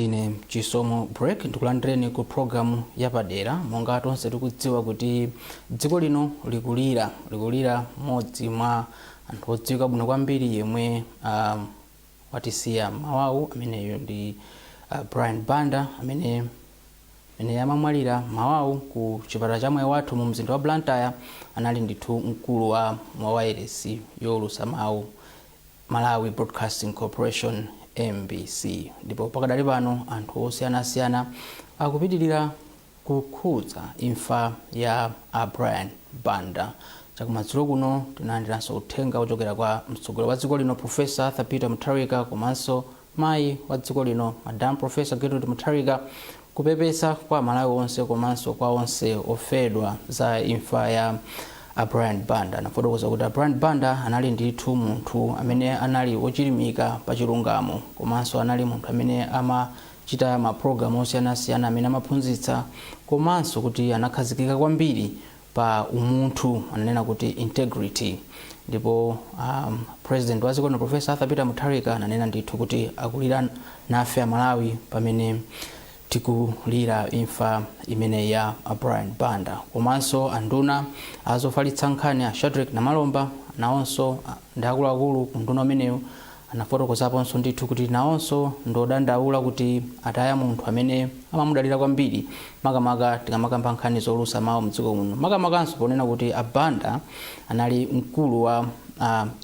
Ndine Chisomo Break, ndikulandireni ku programu yapadera. Monga tonse tikudziwa kuti dziko lino likulira, likulira mmodzi mwa anthu odziwika bwino kwambiri yemwe watisiya mawawu. Ameneyo ndi Brian Banda, amene amamwalira mawawu ku chipatala cha Mwaiwathu mu mzinda wa Blantyre. Anali ndithu mkulu wa mawayilesi yowulutsa mawu, Malawi Broadcasting Corporation, MBC. Ndipo pakadali pano anthu osiyanasiyana akupitirira kukhudza imfa ya a Brian Banda. Chakumadzulo kuno tinalandiranso uthenga kuchokera kwa mtsogoleri wa dziko lino, Professor Arthur Peter Mutharika, komanso mayi wa dziko lino, Madam Professor Gertrude Mutharika, kupepesa kwa Malawi onse komanso kwa onse ofedwa za imfa ya a Brian Banda. Anafotokoza kuti a Brian Banda anali ndithu munthu amene anali wochilimika pa chilungamo, komanso anali munthu amene amachita mapulogalamu osiyanasiyana amene amaphunzitsa, komanso kuti anakhazikika kwambiri pa umunthu, ananena kuti integrity. Ndipo president wa dziko lino, Professor Arthur Peter Mutharika, ananena ndithu kuti akulira nafe Amalawi pamene tikulira imfa imene ya Brian Banda. Komanso anduna azofalitsa nkhani, a Shadrick Namalomba, nawonso ndi akuluakulu ku nduna umenewu, anafotokozaponso ndithu kuti nawonso ndodandaula kuti ataya munthu amene amamudalira kwambiri, makamaka tikamakamba nkhani zowulutsa mawu mdziko muno, makamakanso ponena kuti a Banda anali mkulu wa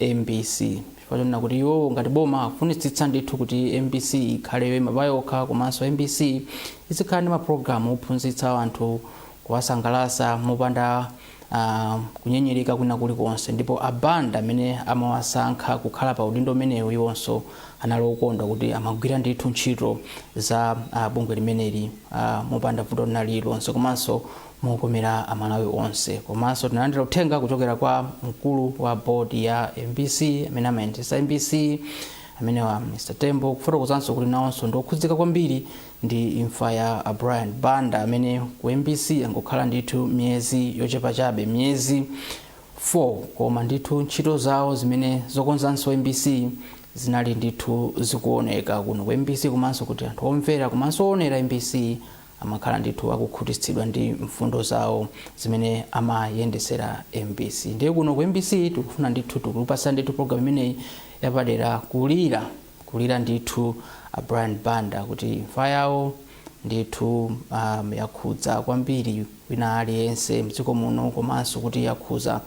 MBC, chifukwa chonena kuti iwo ngati boma afunitsitsa ndithu kuti MBC ikhale yoyima payokha, komanso MBC izikhala ndi mapulogalamu ophunzitsa anthu, kuwasangalatsa mopanda kunyenyereka kwina kulikonse. Ndipo a Banda amene amawasankha kukhala pa udindo umenewu, iwonso anali okondwa kuti amagwira ndithu ntchito za bungwe limeneli mopanda vuto lina lililonse komanso mokomera Amalawi onse. Komanso tinalandira uthenga kuchokera kwa mkulu wa board ya MBC, amene amayendetsa MBC, amene wa Mr Tembo, kufotokozanso kuti nawonso ndokhudzika kwambiri ndi imfa ya Brian Banda, amene ku MBC angokhala ndithu miyezi yochepa chabe, miyezi 4, koma ndithu ntchito zawo zimene zokonzanso MBC zinali ndithu zikuoneka kuno ku MBC, komanso kuti anthu omvera komanso oonera MBC amakhala ndithu akukhutitsidwa ndi mfundo zawo zimene amayendesera MBC. Ndiye kuno ku MBC tikufuna ndithu tikupasa ndithu program imeneyi yapadera kulira, kulira ndithu a Brian Banda, kuti imfa yawo ndithu yakhudza kwambiri wina aliyense mdziko muno, komanso kuti yakhudza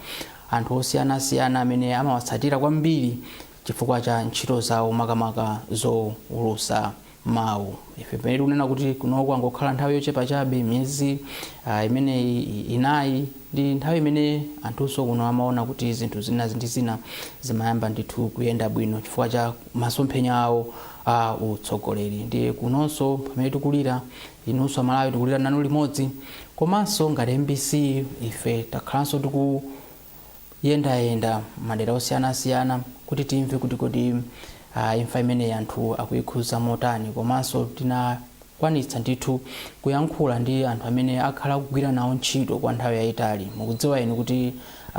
anthu osiyanasiyana amene amawatsatira kwambiri chifukwa cha ntchito zawo, makamaka zowulutsa mawu. Ife pamene tikunena kuti kunoko angokhala nthawi yochepa chabe, miyezi imeneyi 4, ndi nthawi imene anthunso kuno amaona kuti zinthu zina ndi zina zimayamba ndithu kuyenda bwino chifukwa cha masomphenya awo a utsogoleri. Ndiye kunonso pamene tikulira, inunso Amalawi tikulira nanu limodzi. Komanso ngati MBC ife takhalanso tikuyendayenda madera osiyanasiyana kuti timve kuti kodi imfa imeneyi anthu akuikhuza motani. Komanso tinakwanitsa ndithu kuyankhula ndi anthu amene akhala akugwira nawo ntchito kwa nthawi yayitali. Mukudziwa inu kuti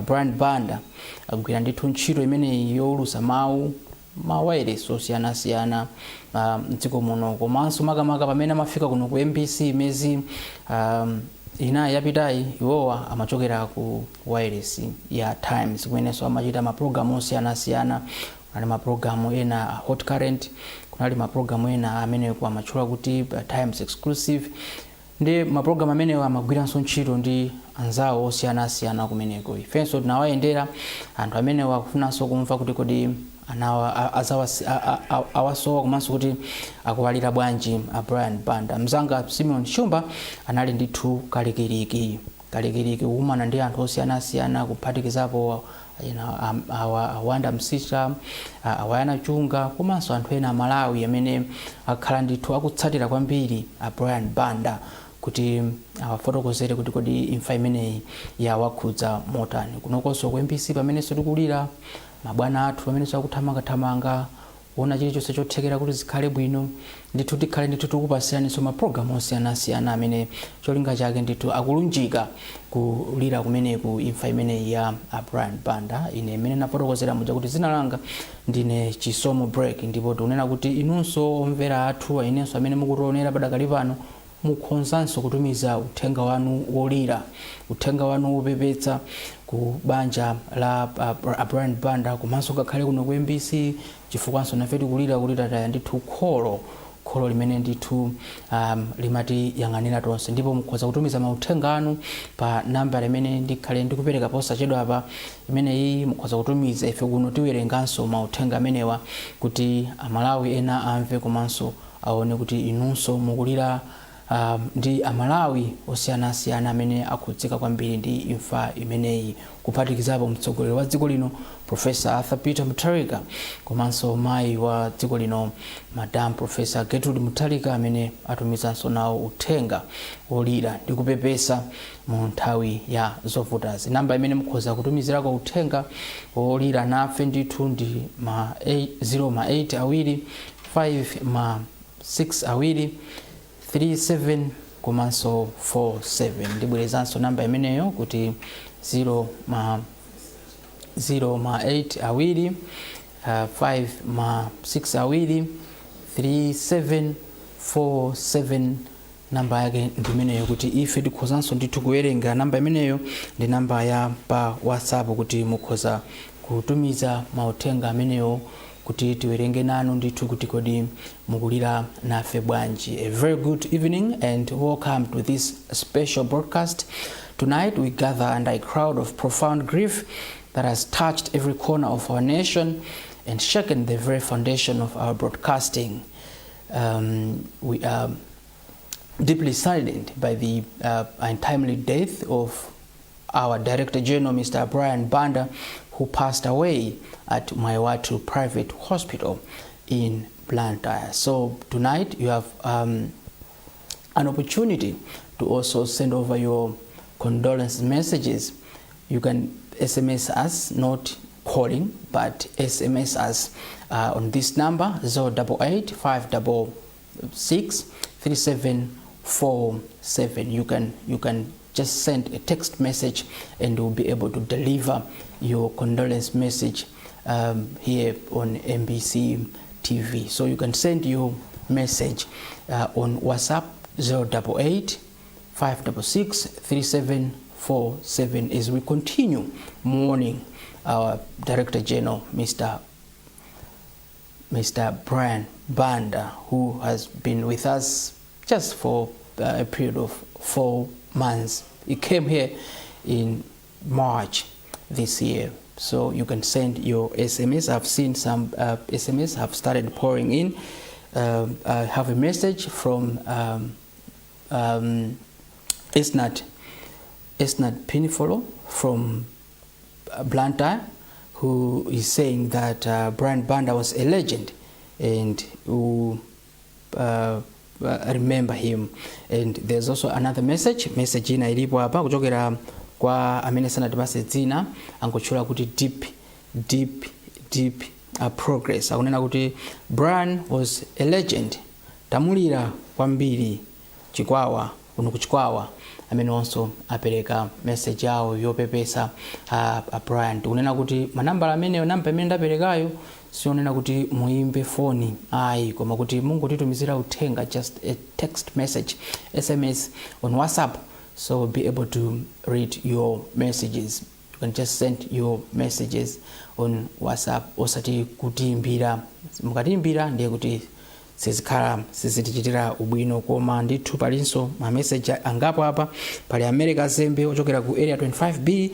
Brian Banda agwira ndithu ntchito imeneyi yowulutsa mawu mawayilesi osiyanasiyana mdziko muno, komanso makamaka pamene amafika kuno ku MBC miyezi 4 yapitayi, iwowa amachokera ku wireless ya Times, kumenenso amachita mapulogalamu osiyanasiyana. Kunali mapulogalamu ena a Hot Current, kunali mapulogalamu ena amene amatchula kuti Times Exclusive. Ndi mapulogalamu amenewa amagwiranso ntchito ndi anzawo osiyanasiyana kumeneko. Ifenso tinawayendera anthu amenewa, akufunanso kumva kuti kodi anawa awasowa komanso kuti akuwalira bwanji a Brian Banda. Mzanga Simeon Shumba anali ndithu kalikiliki kalikiliki kukumana ndi anthu osiyanasiyana, kuphatikizapo awa Awanda Msisha, Awayana Chunga, komanso anthu ena Amalawi amene akhala ndithu akutsatira kwambiri a Brian Banda, kuti awafotokozere kuti kodi imfa imeneyi yawakhudza motani. Kunokonso ku MBC pamenenso tikulira, mabwana athu pamenenso akuthamangathamanga kuona kuti kodi Kuona chilichonse chothekera kuti zikhale bwino. Ndithu tikhale ndithu tikupasiraninso mapulogalamu osiyanasiyana amene cholinga chake ndithu akulunjika kulira kumeneku, imfa imeneyi ya a Brian Banda. Ine imene nafotokozera muja kuti dzina langa ndine Chisomo Break, ndipo tikunena kuti inunso omvera athu, inenso amene mukutionera padakali pano, mukhozanso kutumiza uthenga wanu wolira, uthenga wanu wopepetsa ku banja la Brian Banda, komanso ngakhale kuno ku MBC, chifukwanso nafe tikulira kuti tataya ndithu kholo, kholo limene ndithu limatiyang'anira tonse. Ndipo mukhoza kutumiza mauthenga anu pa namba limene ndikhale ndikupereka posachedwapa imeneyi. Mukhoza kutumiza, ife kuno tiwerenganso mauthenga amenewa kuti Amalawi ena amve komanso aone kuti inunso mukulira ndi Amalawi osiyanasiyana amene akhudzika kwambiri ndi imfa imeneyi, kuphatikizapo mtsogoleri wa dziko lino, Professor Arthur Peter Mutharika, komanso mayi wa dziko lino, Madam Professor Gertrude Mutharika, amene atumizanso nawo uthenga wolira ndi kupepesa mu nthawi ya zovutazi. Namba imene mukhoza kutumizirako uthenga wolira nafe ndithu ndi ma 8, 0 ma 8 awiri, 5 ma 6 awiri, 37 komanso 47. Ndibwerezanso namba imeneyo kuti 0 ma 8 awiri, 5 ma 6 awiri, 37 47. Namba yake ndi imeneyo, kuti ife tikhozanso ndithu kuwerenga. Namba imeneyo ndi namba ya pa WhatsApp, kuti mukhoza kutumiza mauthenga amenewo kuti tiwerenge nanu ndithu kuti kodi mukulira nafe bwanji. A very good evening and welcome to this special broadcast. Tonight we gather under a crowd of profound grief that has touched every corner of our nation and shaken the very foundation of our broadcasting. We are deeply saddened by the untimely death of our Director General, Mr. Brian Banda, who passed away at Mwaiwathu Private Hospital in Blantyre. So tonight you have an opportunity to also send over your condolence messages. You can SMS us, not calling, but SMS us on this number, 088 566 3747. You can just send a text message and we'll be able to deliver your condolence message here on MBC TV. So you can send your message on WhatsApp, 088 566 3747, as we continue mourning our Director General, Mr. Brian Banda, who has been with us just for a period of 4 months. He came here in March this year. So you can send your SMS. I've seen some SMS have started pouring in. I have a message from Esnat Pinifolo from Blantyre, who is saying that Brian Banda was a legend and who remember him. And there's also another message, message ina ilipo apa kuchokera kwa amene sanatipase dzina, angotchula kuti deep deep deep progress. Akunena kuti Brian was a legend, tamulira kwambiri, Chikwawa, kuno kuChikwawa. Amene onso apereka message yawo yopepesa Brian. Tikunena kuti manambala ameneyo, namba imene ndaperekayo sionena kuti muimbe foni ayi, koma kuti mungotitumizira uthenga, just a text message, SMS on WhatsApp, so we'll be able to read your messages. You can just send your messages on WhatsApp, osati kutiimbira. Mukatiimbira ndiye kuti sizikhala, sizitichitira ubwino. Koma ndithu palinso mameseji angapo apa. Pali America Zembe ochokera ku Area 25B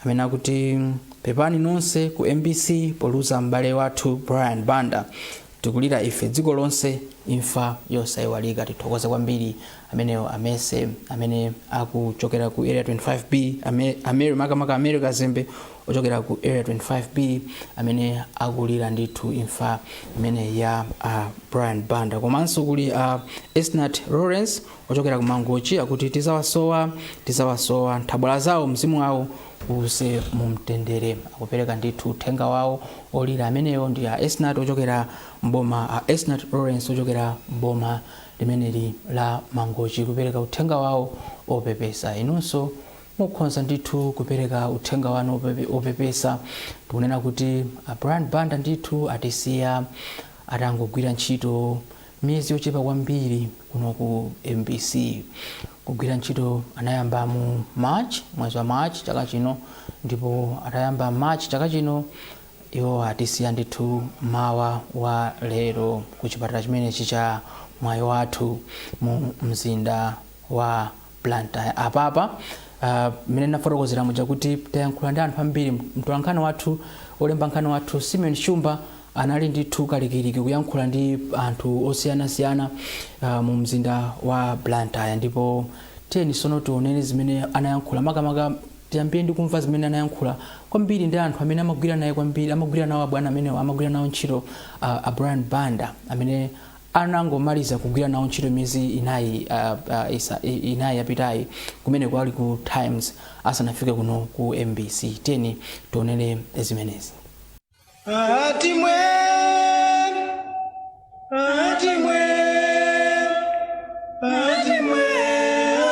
amene akuti pepani nonse ku MBC poluza m'bale wathu Brian Banda, tikulira ife dziko lonse, imfa yosayiwalika. Tithokoze kwambiri amenewo amese amene akuchokera ku Area 25B, Makamaka America Zembe. Ochokera ku Area 25B amene akulira ndithu imfa imene ya Brian Banda. Komanso kuli Esnat Lawrence ochokera ku Mangochi, akuti tizawasowa, tizawasowa, nthabwala zawo, mzimu wawo uwuse mumtendere. Akupereka ndithu uthenga wawo olira. Ameneyo ndi a Esnat ochokera mboma, a Esnat Lawrence ochokera mboma limeneli la Mangochi, kupereka uthenga wawo opepesa. Inunso mukhoza ndithu kupereka uthenga wanu opepesa. Tikunena kuti a Brian Banda ndithu atisiya atangogwira ntchito miyezi yochepa kwambiri kuno ku MBC. Kugwira ntchito anayamba mu March, mwezi wa March chaka chino, ndipo atayamba March chaka chino, iwo atisiya ndithu mawa wa lero ku chipatala chimenechi cha Mwayi Wathu mu mzinda wa Blantyre. Apapa mmene nafotokozera muja kuti tayankhula ndi anthu ambiri, mtolankhani wathu, olemba nkhani wathu Simeon Shumba anali ndithu kalikiliki kuyankhula ndi anthu osiyanasiyana mu mzinda wa Blantyre. Ndipo tiyeni sono tionere zimene anayankhula. Makamaka tiyambire ndi kumva zimene anayankhula kwambiri ndi anthu amene amagwira naye kwambiri, amagwira nawo abwana amenewo, amagwira nawo ntchito a Brian Banda, amene anangomaliza kugwira nawo ntchito miyezi inayi inayi yapitayi kumene kwali ku Times asanafike kuno ku MBC. Tiyeni tionere zimenezi. Atimwe, atimwe, atimwe,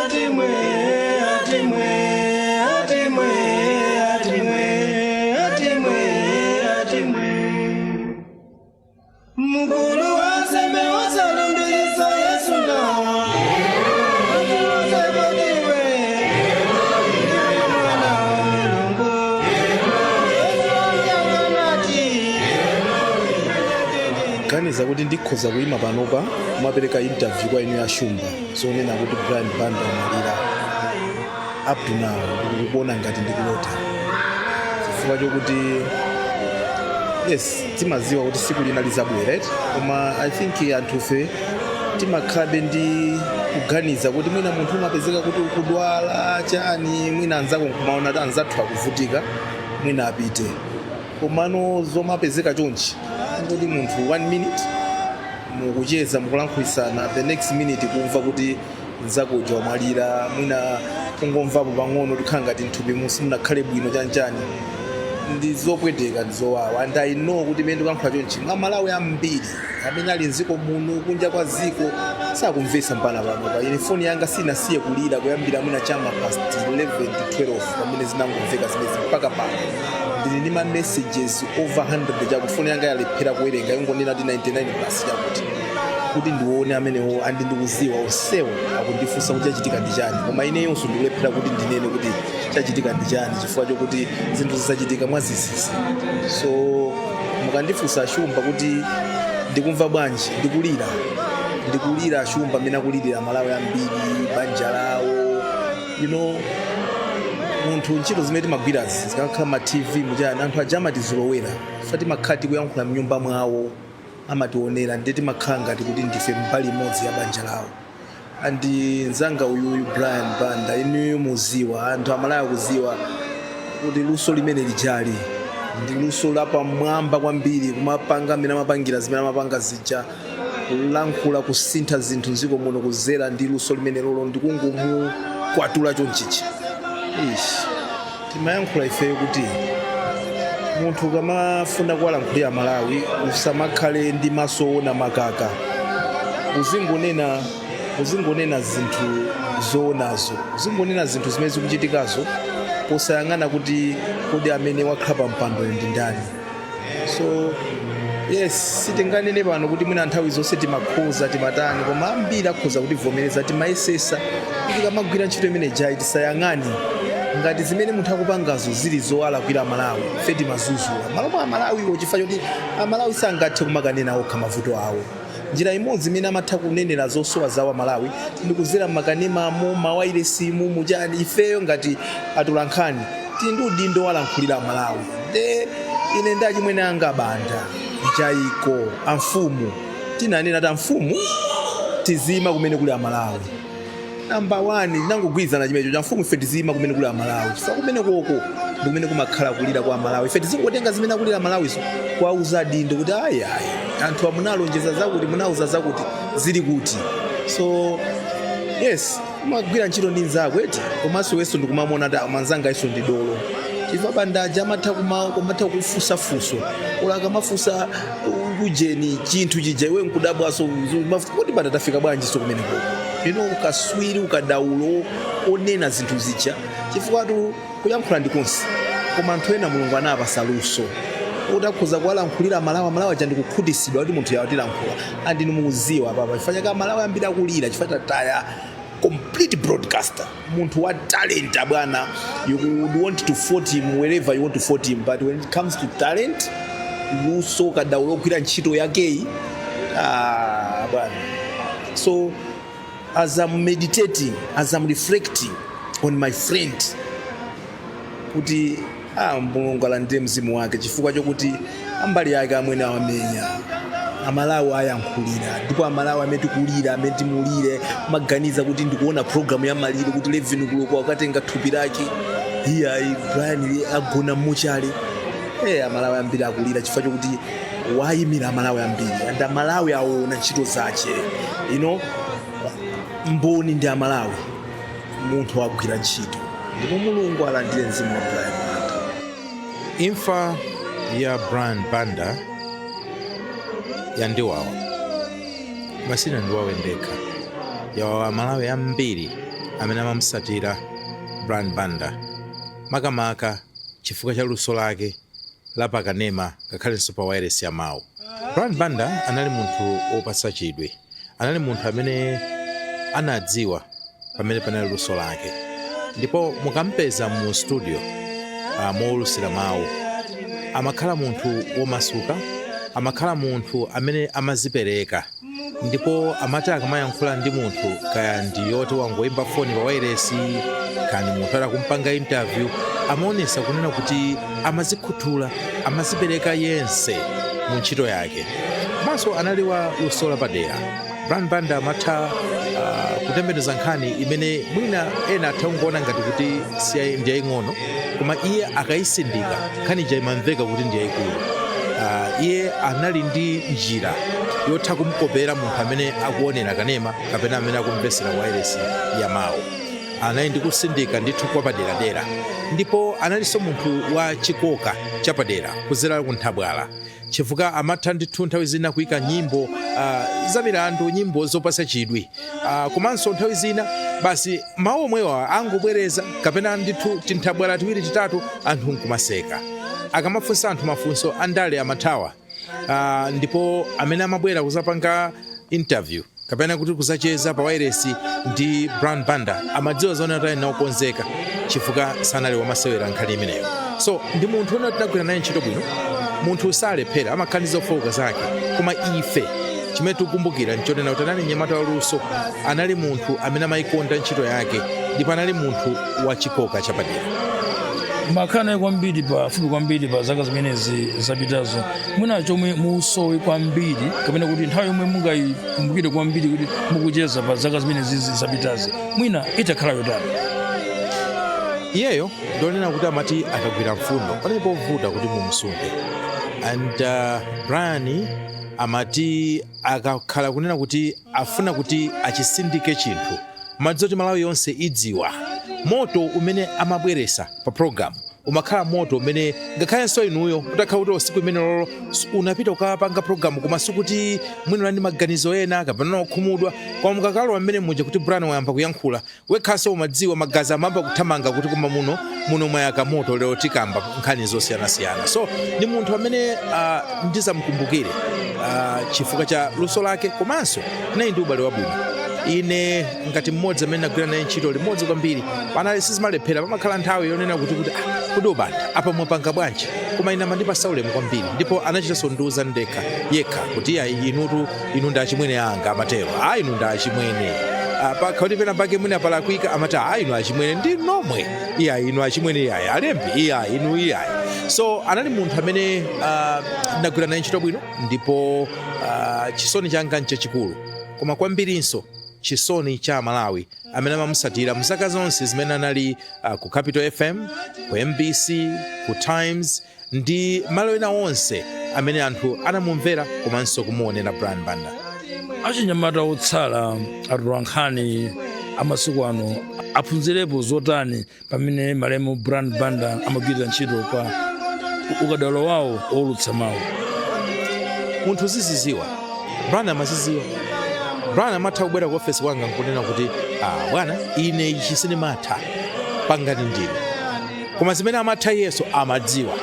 atimwe, atimwe, atimwe, atimwe, atimwe, atimwe. Mukulu wansembe wasalumbilisa Yesu na atiwosepatiwe ndiwe mwana wa Mulungu. Yesu anyakanati. Ganiza kuti ndikhoza kuyima panopa kumapereka interview kwa inu ya Shumba zonena kuti Brian Banda wamwalira, up to now ndikukuona ngati ndikulota, chifukwa chokuti yes, timaziwa kuti siku lina lizabwera, right? Koma I think anthufe timakhalabe ndi kuganiza kuti mwina munthu umapezeka kuti ukudwala chani, mwina anzako nkumaona kuti anzathu akuvutika, mwina apite. Komano zomapezeka chonchi kuti munthu one minute mukucheza, mukulankhulitsana, the next minute kumva kuti mnzako uja wamwalira, mwina kungomvapo pang'ono tikhala ngati mthupi musi munakhale bwino chanchani, ndi zopweteka, ndi zowawa. And I know kuti imene ndikuyankhula chonchi, mwa Malawi ambiri amene ali mdziko muno, kunja kwa dziko, sakumvetsa mpana pano. Pa ine foni yanga sinasiye kulira kuyambira mwina chama past 11 to 12 pamene zinangomveka zimezi mpaka pano. Ndili ndi ma messages over 100 chakuti foni yanga yalephera kuwerenga, ingonena kuti 99 plus chakuti kuti ndione amenewo. Andi ndikuziwa onsewo akundifunsa kuti chachitika ndi chani, koma ineyonso ndikulephera kuti ndinene kuti chachitika ndi chani, chifukwa chokuti zinthu zisachitika mwazizizi. So mukandifunsa Shumba kuti ndikumva bwanji, ndikulira, ndikulira Shumba amene akulirira Malawi ambiri, banja lawo. Munthu ntchito zimene timagwirazi zikakhala ma TV muchani, anthu aja amatizolowera fa timakhala tikuyankhula mnyumba mwawo, amationera, ndiye timakhala ngati kuti ndife mbali imodzi ya banja lawo. Andi nzanga uyuyu Brian Banda, inuyo muziwa, anthu Amalaya kuziwa kuti luso limene lijali ndi luso lapamwamba kwambiri, kumapanga amene amapangira zimene amapanga zija, kulankhula, kusintha zinthu mdziko muno kuzera ndi luso limene lolo, ndikungomukwatula chonchichi. Ish, timayankhula ifeyo kuti munthu ukamafuna kuwalankhulira Malawi usamakhale ndi maso owona makaka, uzingonena zinthu zoonazo, uzingonena zinthu zimene zikuchitikazo posayang'ana kuti kodi amene wakhala pa mpandoyo ndi ndani. So yes, sitinganene pano kuti mwina nthawi zonse timakhoza, timatani, koma ambiri akhoza kutivomereza timayesesa kuti kamagwira ntchito imene jayi tisayang'ane ngati zimene munthu akupangazo zili zowalakwira Malawi, ife timazuzula malo mwa Amalawiwo, chifukwa choti Amalawi sangathe kumakanena okha mavuto awo. Njira imodzi imene amatha kunenera zosowa zawo Amalawi ndi kuzera mmakanemamo, mawairesimu, muchani. Ifeyo ngati atolankhani tili ndi udindo walankhulira Amalawi. Nde ine ndi achimwene anga Banda Njaiko, amfumu, tinanena kuti amfumu tizima kumene kuli Amalawi. Number one, nangogwirizana chimenecho cha mfumu. Ife tiziyima kumene kuli Amalawi, chifukwa kumene koko ndi kumene kumakhala kulira kwa Amalawi. Ife tizingotenga zimene akulira Amalawizo, kwauza dindo kuti ayi, ayi, anthu amunalonjeza zakuti, munauza zakuti, zili kuti? So yes, umagwira ntchito ndi nzako eti, komanso iwenso ndikumamona kuti manzanga iso ndi dolo, chifukwa bandaja amatha kumatha kufunsa funso, ola akamafunsa ujeni chinthu chija, iwe nkudabwaso kuti banda tafika bwanji. So kumeneko ukaswiri, ukadaulo onena zinthu zija, chifukwa tu kuyankhula ndi konse, koma anthu ena Mulungu anapasa luso kuti akhoza kuwalankhulira Malawi, Amalawi aja ndikukhutisidwa kuti munthu yawo tilankhula. Andinu mukuziwa papa chifukwa chake Amalawi ambiri akulira, chifukwa tataya complete broadcaster, munthu wa talent bwana. You would want to fault him wherever you want to fault him, but when it comes to talent, luso, kadaulo ogwira ntchito yakeyi, ah, bwana. So as I'm meditating, as I'm reflecting on my friend, kuti ah, Mulungu alandire mzimu wake, chifukwa chokuti ambali yake amwene awamenya, Amalawi ayankhulira, ndipo Amalawi amene tikulira, amene timulire, maganiza kuti ndikuona program ya maliro kuti 11 koloko akatenga thupi lake. Iyayi, Brian agona mmochale. Amalawi ambiri akulira chifukwa chokuti wayimira Amalawi ambiri, and Amalawi aona ntchito zache. Mboni ndi Amalawi. Munthu agwira ntchito, ndipo Mulungu alandire mzimu wa Brian Banda. Imfa ya Brian Banda yandiwawa, masina ndiwawe ndekha, yawawa Amalawi ambiri amene amamusatira Brian Banda, makamaka chifukwa cha luso lake la pakanema ngakhalenso pa wireless ya mawu. Brian Banda anali munthu wopatsa chidwi, anali munthu amene anadziwa pamene panali luso lake, ndipo mukampeza mu studio mowulusira mawu, amakhala munthu womasuka, amakhala munthu amene amazipereka, ndipo amati akamayankhula ndi munthu, kaya ndi yoti wangoyimba foni pa wairesi, kani munthu atakumpanga interview, amaonesa kunena kuti amazikhuthula, amazipereka yense mu ntchito yake. Komanso anali wa luso lapadera. Brian Banda amatha kutembenuza nkhani imene mwina ena atha kungoona ngati kuti ndi yaying'ono, koma iye akayisindika nkhani ija imamveka kuti ndi yayikulu. Iye anali ndi njira yotha kumkopera munthu amene akuonera kanema kapena amene akumvesera wairesi ya mawu. Anali ndi kusindika ndithu kwa paderadera, ndipo analinso munthu wa chikoka chapadera kuzera kunthabwala, chifukwa amatha ndithu nthawi zina kuyika nyimbo za milandu, nyimbo zopasa chidwi, komanso nthawi zina basi mawu omwewa angobwereza kapena ndithu tinthabwala tiwiri titatu, anthu nkumaseka. Akamafunsa anthu mafunso andale amathawa, ndipo amene amabwera kuzapanga interview kapena kuti kuzacheza pa wairesi ndi Brian Banda amadziwa zoona kuti ali naokonzeka, chifukwa sanali wamasewera nkhani imeneyo. So ndi munthu wona tinagwira naye ntchito bwino. Munthu salephera, amakhala ndi zofowoka zake, koma ife chimene tikukumbukira nchonena kuti anali mnyamata waluso, anali munthu amene amayikonda ntchito yake, ndipo anali munthu wachikoka chapadera. Makhala naye kwambiri pafupi kwambiri pa zaka zimenezi zapitazo, mwina chomwe musowe kwambiri kapena kuti nthawi yomwe mungayikumbukire kwambiri kuti mukucheza pa zaka zimenezi zapitazi, mwina itakhala yotani? Iyeyo ndionena kuti amati akagwira mfundo palibe povuta kuti mumusunge. And Brian amati akakhala kunena kuti afuna kuti achisindike chinthu, madziwa kuti Malawi yonse idziwa. Moto umene amabweresa pa program umakhala moto umene ngakhalenso inuyo utakhala kuti usiku imene lolo unapita ukapanga program, koma sikuti mwina ndi maganizo ena kapena okhumudwa, koma mukakalowa mmene muja kuti Brian wayamba kuyankhula, wekhaso umadziwa magazi amayamba kuthamanga kuti koma muno muno mwayaka moto, lero tikamba nkhani zosiyanasiyana. So ndi munthu amene ndizamkumbukire chifukwa cha luso lake, komanso tinali ndi ubale wabwino. Ine ngati mmodzi amene ndagwira naye ntchito limodzi kwambiri, panali sizimalephera, pamakhala nthawi yonena kuti ah, kuti ubanda apa mwapanga bwanji, koma ine amandipasa ulemu kwambiri, ndipo anachitanso ndiuza ndekha yekha kuti ayi, inutu inu ndi achimwene anga. Amatero, a inu ndi achimwene. Pakauti pena pake mwina palakwika, amati a inu achimwene ndi nomwe, iyayi inu achimwene, iyayi alembi, iyayi inu, iyayi. So anali munthu amene ndagwira naye ntchito bwino, ndipo chisoni changa nchachikulu, koma kwambirinso Chisoni cha Malawi amene amamusatira mzaka zonse zimene anali ku Capital FM, ku MBC, ku Times ndi malo ena onse amene anthu anamumvera komanso kumuonera Brian Banda. Achinyamata otsala, atolankhani amasiku ano, aphunzirepo zotani pamene malemu Brian Banda amagwirira ntchito pa ukadaulo wawo owulutsa mawu? Munthu uziziziwa. Brian amaziziwa. Brian amatha kubwera ku ofesi kwanga nkunena kuti, "Ah, bwana, ine ichi sindimatha, pangani ndine." Koma zimene amatha iyeso amadziwa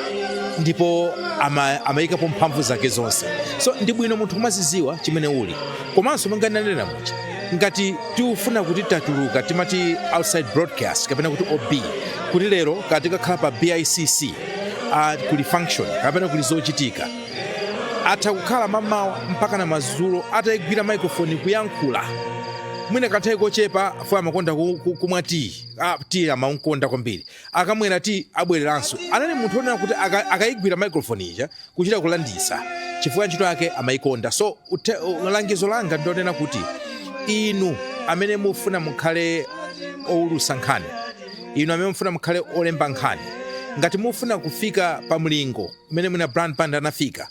ndipo amayikapo mphamvu zake zonse. So ndi bwino munthu kumaziziwa chimene uli. Komanso monga ndanena muja, ngati tikufuna kuti tatuluka, timati outside broadcast kapena kuti OB, kuti lero katikakhala pa BICC, kuli function kapena kuli zochitika, atha kukhala mamawa mpaka na madzulo atayigwira microphone kuyankhula. Mwina kanthawi kochepa fo amakonda kumwa tii. Tii amamukonda kwambiri. Akamwera tii abwereranso. Anali munthu onena kuti akayigwira microphone ija kuchita kulandisa, chifukwa ntchito yake amayikonda. So langizo langa ndionena kuti inu amene mufuna mukhale owulusa nkhani, inu amene mufuna mukhale olemba nkhani, ngati mufuna kufika pa mlingo umene mwina Brian Banda anafika,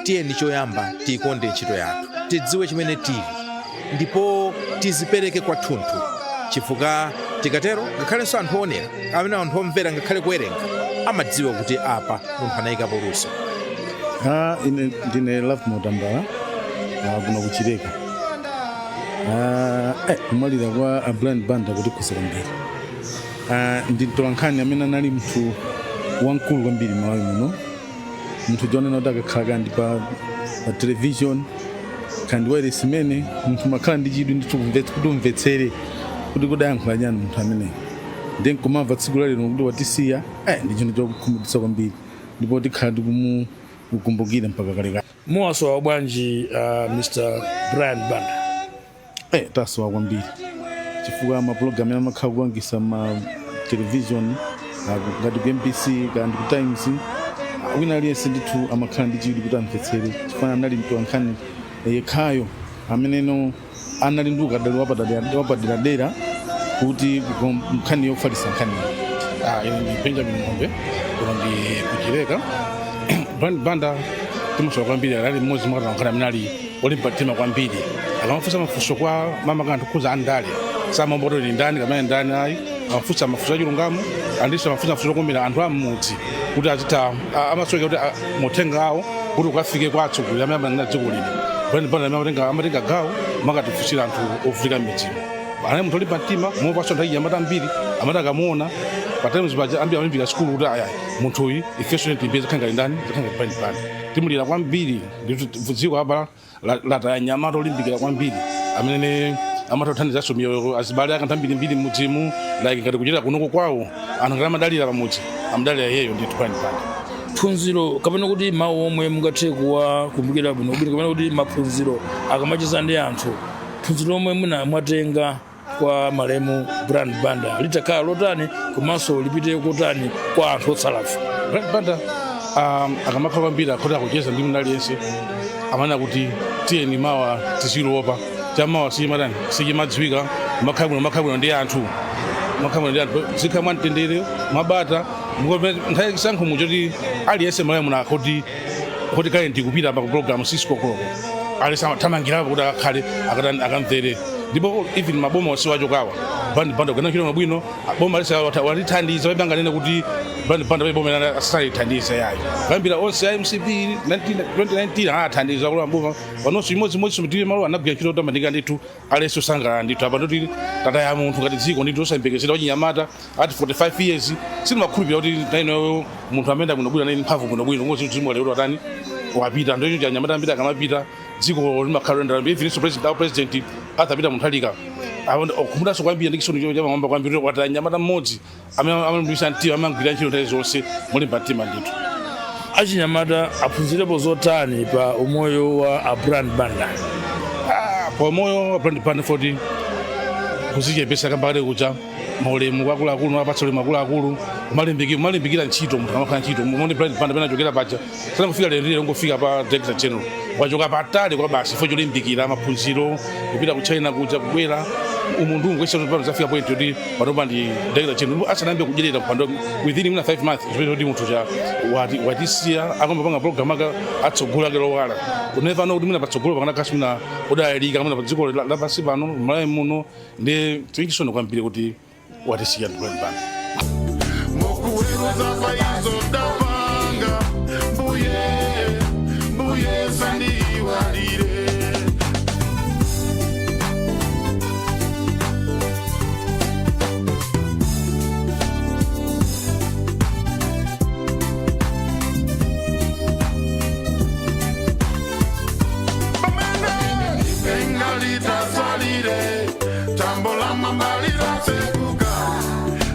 tiyeni choyamba tiyikonde ntchito yathu, tidziwe chimene tili ndipo tizipereke kwathunthu, chifukwa tikatero ngakhalenso anthu oonera, amene anthu omvera, ngakhale kuwerenga, amadziwa kuti apa munthu anayikapo luso. Ine ndine Love Motambala, kuno kuchileka. Kumwalira kwa a Brian Banda kutikhuza kwambiri. Ndi mtolankhani amene anali munthu wamkulu kwambiri Malawi muno, munthu jonena kuti akakhala kandi pa television kandi wireless imene munthu makhala ndi chidwi ndithu kuti umvetsere kuti kudayankhula chani munthu ameneyo. Ndiye nkumamva tsiku la lero kuti watisiya, ndi chinthu chokhumudwitsa kwambiri, ndipo tikhala tikumukumbukira mpaka kalekale. Muwasowa bwanji Mr Brian Banda? Tasowa kwambiri, chifukwa mapulogalamu amene amakhala kupangisa ma television, ngati ku MBC kandi ku Times, wina aliyense ndithu amakhala ndi chidwi kuti amvetsere, chifukwa anali mtolankhani yekhayo ameneno anali ndi ukadaulo wapaderadera kuti nkhani yofalitsa nkhaniyo. Ine ndi Benjamin Ng'ombe, kuno ndi kuchileka. Brian Banda timusowa kwambiri. Ali mmodzi mwa atolankhani amene ali olimba mtima kwambiri. Akamafunsa mafunso kwa mama anthu khuza andale, samamboto ndi ndani kamene ndani ayi, amafunsa mafunso achilungamo, andinso amafunsa mafunso okomera anthu am'mudzi kuti azitha amasoweka kuti mauthenga awo kuti ukafike kwa atsogoleri amene amayang'anira dziko lino. Brian Banda amene amatenga gawo makatifunsira anthu ovutika m'midzimo. Anali munthu olimba mtima mopaso anthu achinyamata ambiri amati akamuona pa Times paja, ambiri amalimbika sukulu kuti ayayi, munthu uyu ifenso timbeze zakhala ngati ndani, zakhala ngati Brian Banda. Timulira kwambiri ndithu. Dziko apa lataya nyamata olimbikira kwambiri amene amatha kuthandizanso miyoyo azibale ake anthu ambirimbiri m'mudzimu, like ngati kuchita kunoko kwawo, anthu ngati amadalira pamudzi, amadalira iyeyo ndithu Brian Banda. Phunziro kapena kuti mawu omwe mungathe kuwakumbukira bwinobwino, kapena kuti maphunziro akamacheza ndi anthu, phunziro lomwe mwina mwatenga kwa malemu Brian Banda litakhala lotani, komanso lipite kotani kwa anthu otsalafe? Brian Banda akamakhala kwambiri akhoti akucheza ndi munthu aliyense, amanena kuti tiyeni mawa tizilopa, chamawa sichimatani, sichimadziwika. Makhala bwino, makhala bwino ndi anthu, makhala bwino ndi anthu, zikhala mwamtendere, mwabata. Nthawi chisankho muchoti aliyense Malawi muno akhoti kuti kale ndikupita pa program 6 o'clock, aliyense amathamangirapo kuti akakhale akatani, akamvere. Ndipo even maboma onse wachokawa, Brian Banda kugana ntchito mabwino. Boma lese walithandiza, pamene anganene kuti Brian Banda pamene boma asalithandize yayi. Kuyambira onse a MCP 2019 anathandiza kula maboma panonso chimodzimodzi tili malo anagwira ntchito yotamandika ndithu. Aliyense osangalala ndithu. Apa ndoti tataya munthu ngati dziko ndithu osayembekezera, wachinyamata at 45 years. Sinimakhulupirira kuti nainoyo munthu amene bwinobwino anali mphamvu bwinobwino ngozi dzimo lero atani, wapita. Ndocho anyamata ambiri akamapita dziko limakhala loyendera. Even so president, our president Arthur Peter Mutharika okumudanso kwambiri ndi chisoni chamamwamba kwambiri kuti wataya nyamata mmodzi amene amalimbikitsa mtima, amagwira ntchito nthawi zonse molimba mtima ndithu. Achinyamata aphunzirepo zotani pa umoyo wa a Brian Banda? Pa umoyo wa Brian Banda, foti Kuzichepesa kambale kucha maulemu akuluakulu, mapatsa ulemu akuluakulu, umalimbikira ntchito. Munthu amakhala ntchito mone Brian Banda pena achokera paja sana kufika lero, lero ngofika pa director general, wachoka patali kwa basi fo cholimbikira maphunziro, kupita ku China kuja, kubwera umunthu ungwesa pano zafika point yoti panopa ndi director general, asanayambe kudyerera mpando within mwina 5 months, zimene kuti munthu cha watisiya akamapanga program aka atsogolo ake lowala uneva no kuti mwina patsogolo pakana kasi mwina odayalika mwina pa dziko lapansi pano Malawi muno. Ndi tinkisoni kwambiri kuti watisiya ndi Brian Banda. Mukuweruza paizo ndapanga, mbuye, mbuye sandiwalire. Engalitasalire tambola mambalira sekuka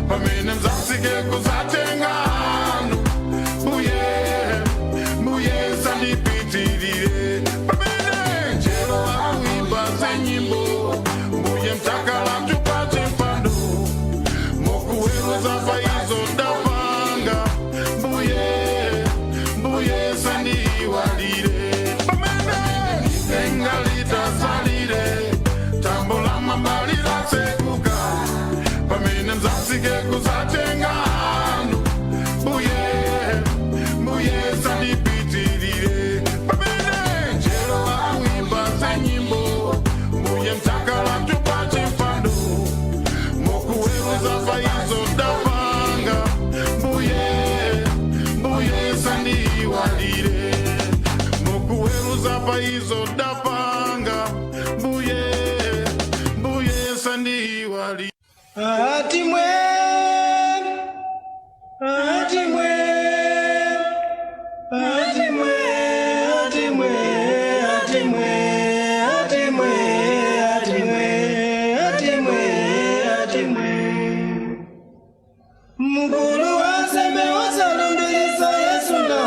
pamene mzasike kuzatenga anu, mbuye, mbuye sandipitirire pamene njelo akuimba zenyimbo, mbuye mtakala mtupache mpando mukuweruza paizo ndapanga, mbuye, mbuye sandiwalire pamene engalitasalire tambola mambalira sekuka pamene mzasike kuzatenga anu, mbuye, mbuye sandipitirire pamene njelo akuimba zenyimbo, mbuye mtakala mtupache mpando mukuweruza paizo ndapanga, mbuye, mbuye sandiwalire mukuweruza paizo ndapanga, mbuye, mbuye sandiwalire. Atimwe, atimwe, atimwe, atimwe, atimwe, atimwe, atimwe, atimwe, atimwe. Mkulu wansembe wasalumbilisa Yesu na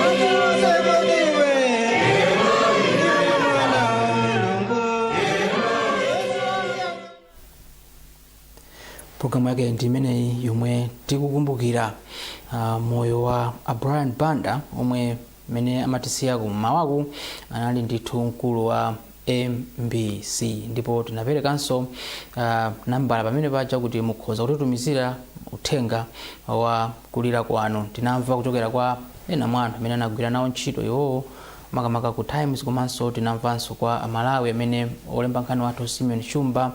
Atusekodiwe, iwe mwana wa Mulungu. Programu yake ndi imeneyi yomwe tikukumbukira moyo wa Brian Banda, omwe mmene amatisiya kummawaku anali ndithu mkulu wa MBC. Ndipo tinaperekanso nambala pamene paja kuti mukhoza kutitumizira uthenga wa kulira kwanu. Tinamva kuchokera kwa ena mwa anthu amene anagwira nawo ntchito iwowo, makamaka ku Times, komanso tinamvanso kwa Amalawi amene olemba nkhani wathu Simeon Shumba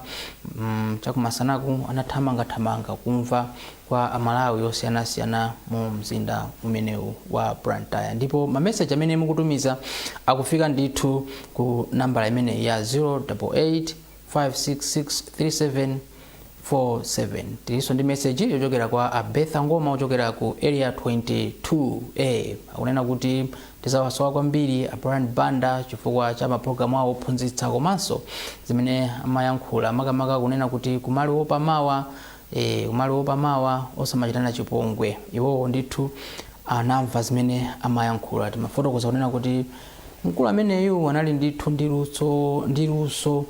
chakumasanaku anathamangathamanga kumva kwa Amalawi osiyanasiyana mu mzinda umenewu wa Blantyre. Ndipo mameseji amene mukutumiza akufika ndithu ku nambala imeneyi ya 088 566 3747. Tilinso ndi meseji yochokera kwa Abetha Ngoma ochokera ku Area 22A, akunena kuti tizawasowa kwambiri a Brian Banda chifukwa cha mapulogalamu awo ophunzitsa komanso zimene amayankhula, makamaka kunena kuti kumaliwopa mawa, kumaliwopa mawa, osamachitana chipongwe. Iwowo ndithu anamva zimene amayankhula. Timafotokoza kunena kuti mkulu ameneyu anali ndithu ndi luso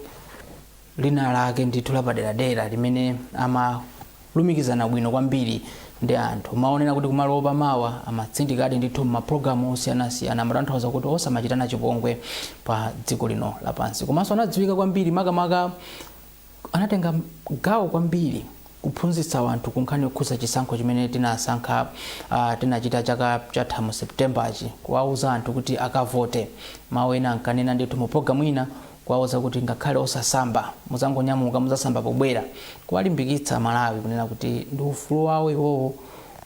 lina lake ndithu lapaderadera limene amalumikizana bwino kwambiri ndi anthu. Maonera kuti kumalopa mawa amatsindikadi ndithu mapulogalamu osiyanasiyana, amatanthauza kuti osamachitana chipongwe pa dziko lino lapansi. Komanso anadziwika kwambiri, makamaka anatenga gawo kwambiri kuphunzitsa anthu ku nkhani yokhudza chisankho chimene tinasankha, tinachita chaka chatha mu Septemberchi, kuwauza anthu kuti akavote. Mawu ena ankanena ndithu mu programu ina, kuwauza kuti ngakhale osasamba, muzangonyamuka, muzasamba pobwera, kuwalimbikitsa Malawi kunena kuti ndi ufulu wawo iwowo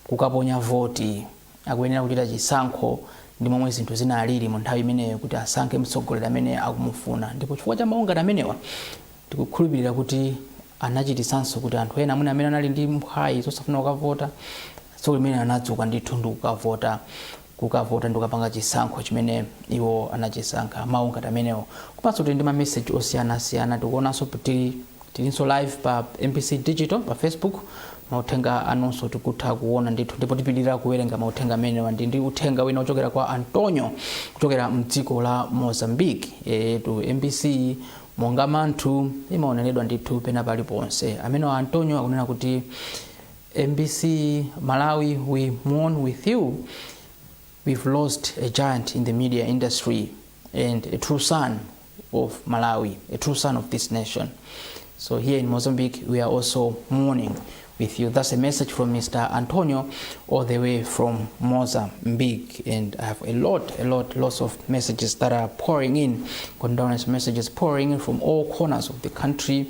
kukaponya voti, akuyenera kuchita chisankho ndi momwe zinthu zinalili mu nthawi imeneyo kuti asankhe mtsogoleri amene akumufuna. Ndipo chifukwa cha mawu ngati amenewa, tikukhulupirira kuti anachitisanso kuti anthu ena amene anali ndi mphwayi zosafuna kukavota, tsiku limene anadzuka ndithu ndi kukavota ndi kukapanga chisankho chimene iwo anachisankha. Mawu ngati amenewo. Komanso tili ndi mameseji osiyanasiyana, tikuonanso tilinso live pa MBC Digital pa Facebook, mauthenga anunso tikutha kuona ndithu, ndipo tipitirira kuwerenga mauthenga amenewa. Ndi uthenga wina ochokera kwa Antonio kuchokera mdziko la Mozambique, tu MBC. Monga Manthu imaoneredwa ndithu pena paliponse. Amene wa Antonio akunena kuti, "MBC Malawi, we mourn with you. We've lost a giant in the media industry and a true son of Malawi, a true son of this nation. So here in Mozambique, we are also mourning with you." That's a message from Mr. Antonio all the way from Mozambique. And I have a lot, a lot, lots of messages that are pouring in, condolence messages pouring in from all corners of the country,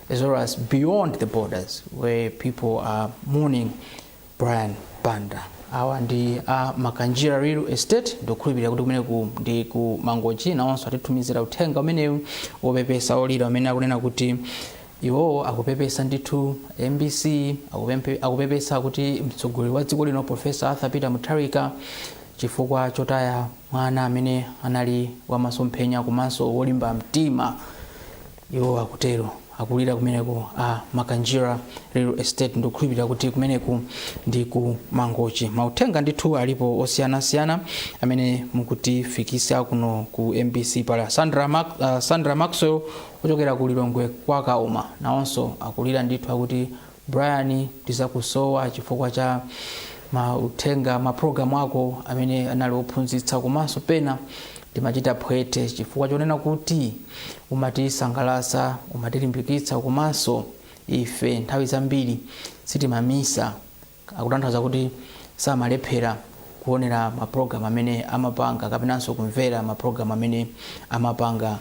as well as beyond the borders, where people are mourning Brian Banda. Awa ndi a Makanjira Real Estate, ndikukhulupirira kuti kumeneku ndi ku Mangochi. Nawonso atitumizira uthenga umenewu wopepesa, olira, umene akunena kuti iwowo akupepesa ndithu MBC, akupepesa kuti mtsogoleri wa dziko lino, Professor Arthur Peter Mutharika, chifukwa chotaya mwana amene anali wamasomphenya komanso wolimba mtima. Iwo akutero, akulira kumeneko a Makanjira Real Estate, ndikukhulupirira kuti kumeneku ndi ku Mangochi. Mauthenga ndithu alipo osiyanasiyana amene mukutifikisa kuno ku MBC. Pala Sandra Maxwell ochokera ku Lilongwe kwa Kauma, nawonso akulira ndithu, akuti, "Brian, tizakusowa chifukwa cha mauthenga, mapulogalamu ako amene anali ophunzitsa, komanso pena timachita phwete chifukwa chonena kuti umatisangalatsa, umatilimbikitsa, komanso ife nthawi zambiri sitimamisa." Akutanthauza kuti samalephera kuonera mapulogalamu amene amapanga kapenanso kumvera mapulogalamu amene amapanga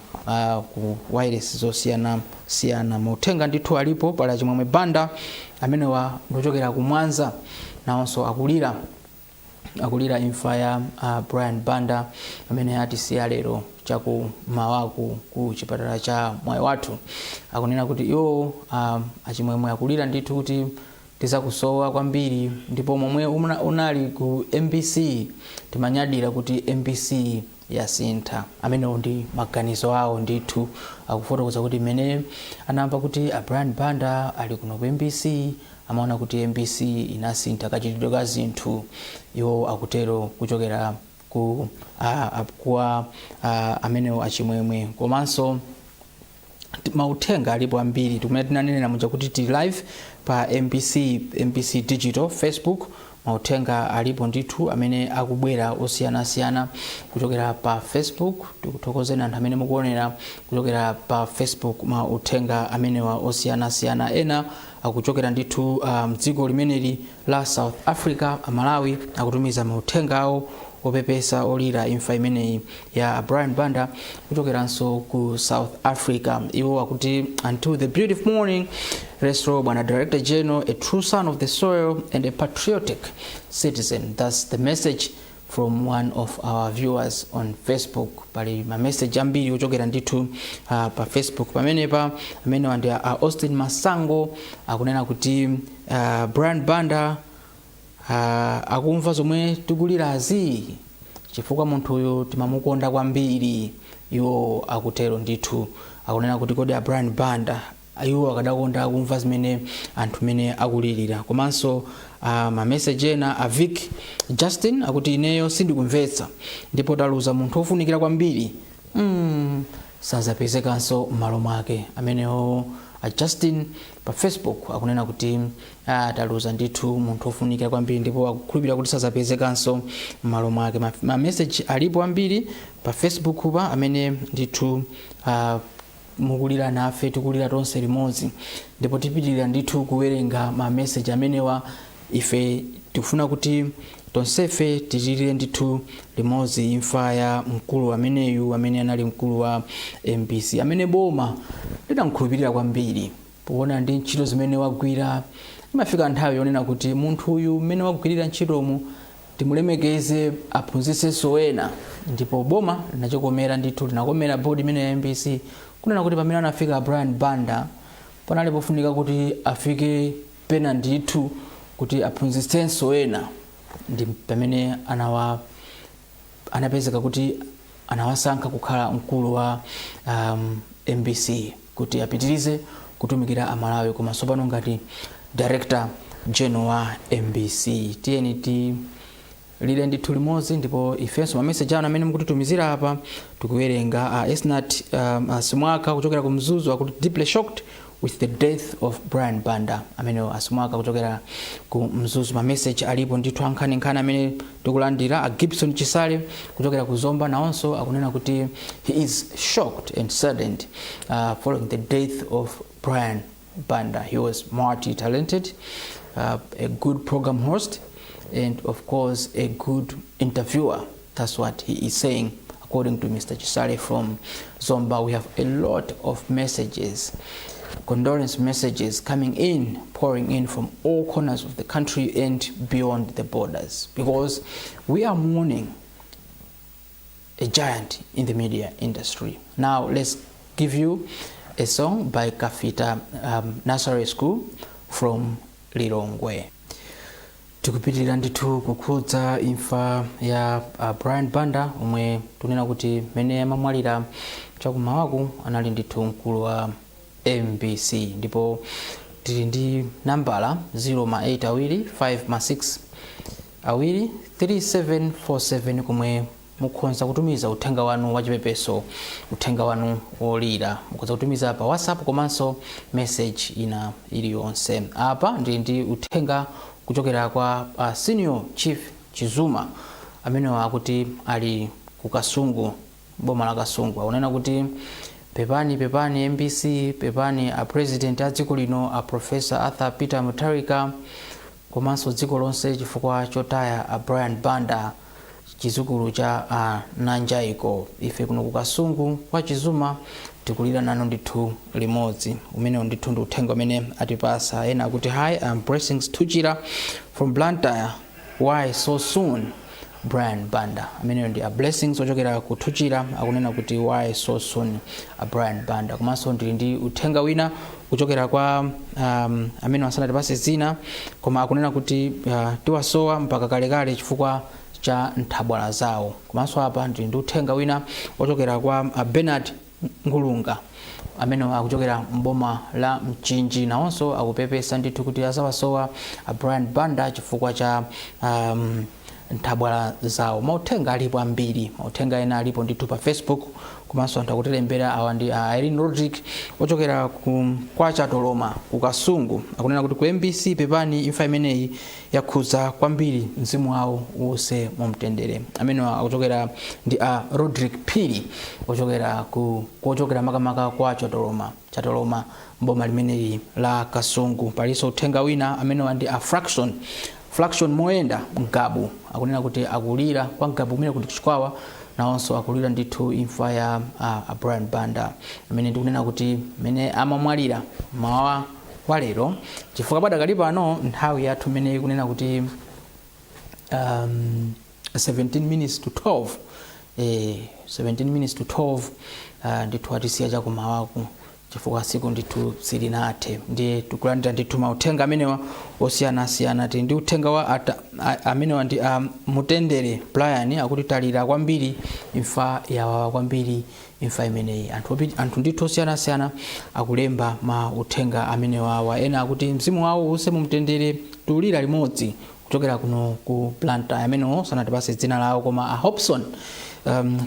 ku wireless zosiyanasiyana. Mauthenga ndithu alipo. Pali Chimwemwe Banda, amenewa ndiochokera ku Mwanza, nawonso akulira, akulira imfa ya Brian Banda amene atisiya lero chakumawaku ku chipatala cha Mwaiwathu. Akunena kuti iwo, achimwemwe akulira ndithu kuti tizakusowa kwambiri, ndipo momwe unali ku MBC timanyadira kuti MBC yasintha. Amenewo ndi maganizo awo ndithu, akufotokoza kuti mmene anamva kuti a Brian Banda ali kuno ku MBC, amaona kuti MBC inasintha kachitidwe ka zinthu. Iwo akutero kuchokera ku kuwa amenewo achimwemwe. Komanso mauthenga alipo ambiri. Tikumene tinanenera muja kuti tili live pa MBC, MBC Digital Facebook. Mauthenga alipo ndithu amene akubwera osiyanasiyana kuchokera pa Facebook. Tikuthokozeni anthu amene mukuonera kuchokera pa Facebook. Mauthenga amenewa osiyanasiyana ena akuchokera ndithu mdziko limeneli la South Africa. Amalawi akutumiza mauthenga awo opepesa, olira imfa imeneyi ya Brian Banda kuchokeranso ku South Africa. Iwo akuti, "Until the beautiful morning, rest well, bwana Director General, a true son of the soil and a patriotic citizen." That's the message from one of our viewers on Facebook. Pali mameseji ambiri ochokera ndithu pa Facebook pamenepa. Amenewa ndi Austin Masango, akunena kuti, "Brian Banda akumva zomwe tikulirazi chifukwa munthuyu timamukonda kwambiri." Iwo akutero ndithu, akunena kuti kodi a Brian Banda iwo akadakonda akumva zimene anthu mene akulirira. Komanso mameseji ena, a Vic Justin akuti, "Ineyo sindikumvetsa, ndipo taluza munthu wofunikira kwambiri, sazapezekanso m'malo mwake." Amenewo a Justin pa Facebook akunena kuti taluza ndithu munthu wofunikira kwambiri ndipo akukhulupirira kuti sazapezekanso m'malo mwake. Ma message alipo ambiri pa Facebook pa amene ndithu mukulira nafe, tikulira tonse limodzi, ndipo tipitirira ndithu kuwerenga ma message amenewa. Ife tikufuna kuti tonsefe tilire ndithu limodzi imfa ya mkulu ameneyu, amene anali mkulu wa MBC, amene boma lidamkhulupirira kwambiri poona ndi ntchito zimene wagwira. Imafika nthawi yonena kuti munthu uyu, mmene wagwirira ntchitomu, timulemekeze, aphunzitsenso ena, ndipo boma linachikomera ndithu, linakomera board imene ya MBC kunena kuti pamene anafika Brian Banda panali pofunika kuti afike pena ndithu kuti aphunzitsenso ena, ndi pamene anapezeka kuti anawasankha kukhala mkulu wa MBC kuti apitirize kutumikira Amalawi, koma tsopano ngati Director General wa MBC. Tiyeni ti Tilire ndithu limodzi, ndipo ifenso mameseji anu amene mukutitumizira apa tikuwerenga. Esnat Simwaka kuchokera ku Mzuzu akuti, "Deeply shocked with the death of Brian Banda." Amene Asimwaka kuchokera ku Mzuzu. Mameseji alipo ndithu ankhaninkhani amene tikulandira. A Gibson Chisale kuchokera ku Zomba nawonso akunena kuti he is shocked and saddened following the death of Brian Banda. He was multi-talented, a good program host and of course a good interviewer. That's what he is saying, according to Mr. Chisale from Zomba. We have a lot of messages, condolence messages coming in, pouring in from all corners of the country and beyond the borders, because we are mourning a giant in the media industry. Now let's give you a song by Kafita Nursery School from Lilongwe. Tikupitirira ndithu kukhudza imfa ya Brian Banda, omwe tunena kuti mene amamwalira chakumawaku anali ndithu mkulu wa MBC. Ndipo tili ndi nambala 0 ma 8 awiri 5 ma 6 awiri 3747, komwe mukhoza kutumiza uthenga wanu wachipepeso, uthenga wanu wolira. Mukhoza kutumiza pa WhatsApp komanso message ina iliyonse. Apa ndili ndi uthenga kuchokera kwa Senior Chief Chizuma, amene akuti ali ku Kasungu, boma la Kasungu. Akunena kuti, "Pepani, pepani MBC, pepani a President a dziko lino, a Professor Arthur Peter Mutharika, komanso dziko lonse chifukwa chotaya a Brian Banda, chizukulu cha a Nanjaiko. Ife kuno ku Kasungu kwa Chizuma tikulira nanu ndithu limodzi." Umenewu ndithu ndi uthenga umene atipasa. Ena akuti, "Hi, I'm Blessings Tuchira from Blantyre. Why so soon, Brian Banda?" Ameneyo ndi a Blessings ochokera ku Tuchira, akunena kuti, "Why so soon, a Brian Banda?" Komanso ndili ndi uthenga wina kuchokera kwa amene asanatipase zina, koma akunena kuti tiwasowa mpaka kalekale chifukwa cha nthabwala zawo. Komanso apa ndili ndi uthenga wina ochokera kwa Bernard Ngulunga, amene akuchokera mboma la Mchinji. Nawonso akupepesa ndithu kuti azawasowa a Brian Banda chifukwa cha nthabwala zawo. Mauthenga alipo ambiri, mauthenga ena alipo ndithu pa Facebook, komanso anthu akutilembera. Awa ndi a Irene Rodrick ochokera ku kwa Chatoloma ku Kasungu, akunena kuti, "Ku MBC, pepani, imfa imeneyi yakhuza kwambiri, mzimu wawo uwuse mumtendere." Amene akuchokera ndi a Rodrick Phiri ochokera ku kochokera makamaka kwa Chatoloma, Chatoloma, mboma limeneli la Kasungu. Palinso uthenga wina, amenewa ndi a Fraction Moyenda Mgabu, akunena kuti akulira kwa Mgabu kumene kuti Chikwawa. Nawonso akulira ndithu imfa ya a Brian Banda, amene ndikunena kuti mene amamwalira mawa kwa lero, chifukwa padakali pano nthawi yathu imene ikunena kuti 17 minutes to 12, 17 minutes to 12. Ndithu atisiya chakumawaku, chifukwa siku ndithu silinathe. Ndiye tikulandira ndithu mauthenga amenewa osiyanasiyana. Tili ndi uthenga wa amenewa ndi Mutendere Brian, akuti, "Talira kwambiri, imfa yawawa kwambiri imfa imeneyi." Anthu ndithu osiyanasiyana akulemba mauthenga amenewawa. Ena akuti, "Mzimu wawo uwuse mumtendere, tulira limodzi kuchokera kuno ku Blantyre." Amenewo sanatipase dzina lawo, koma a Hobson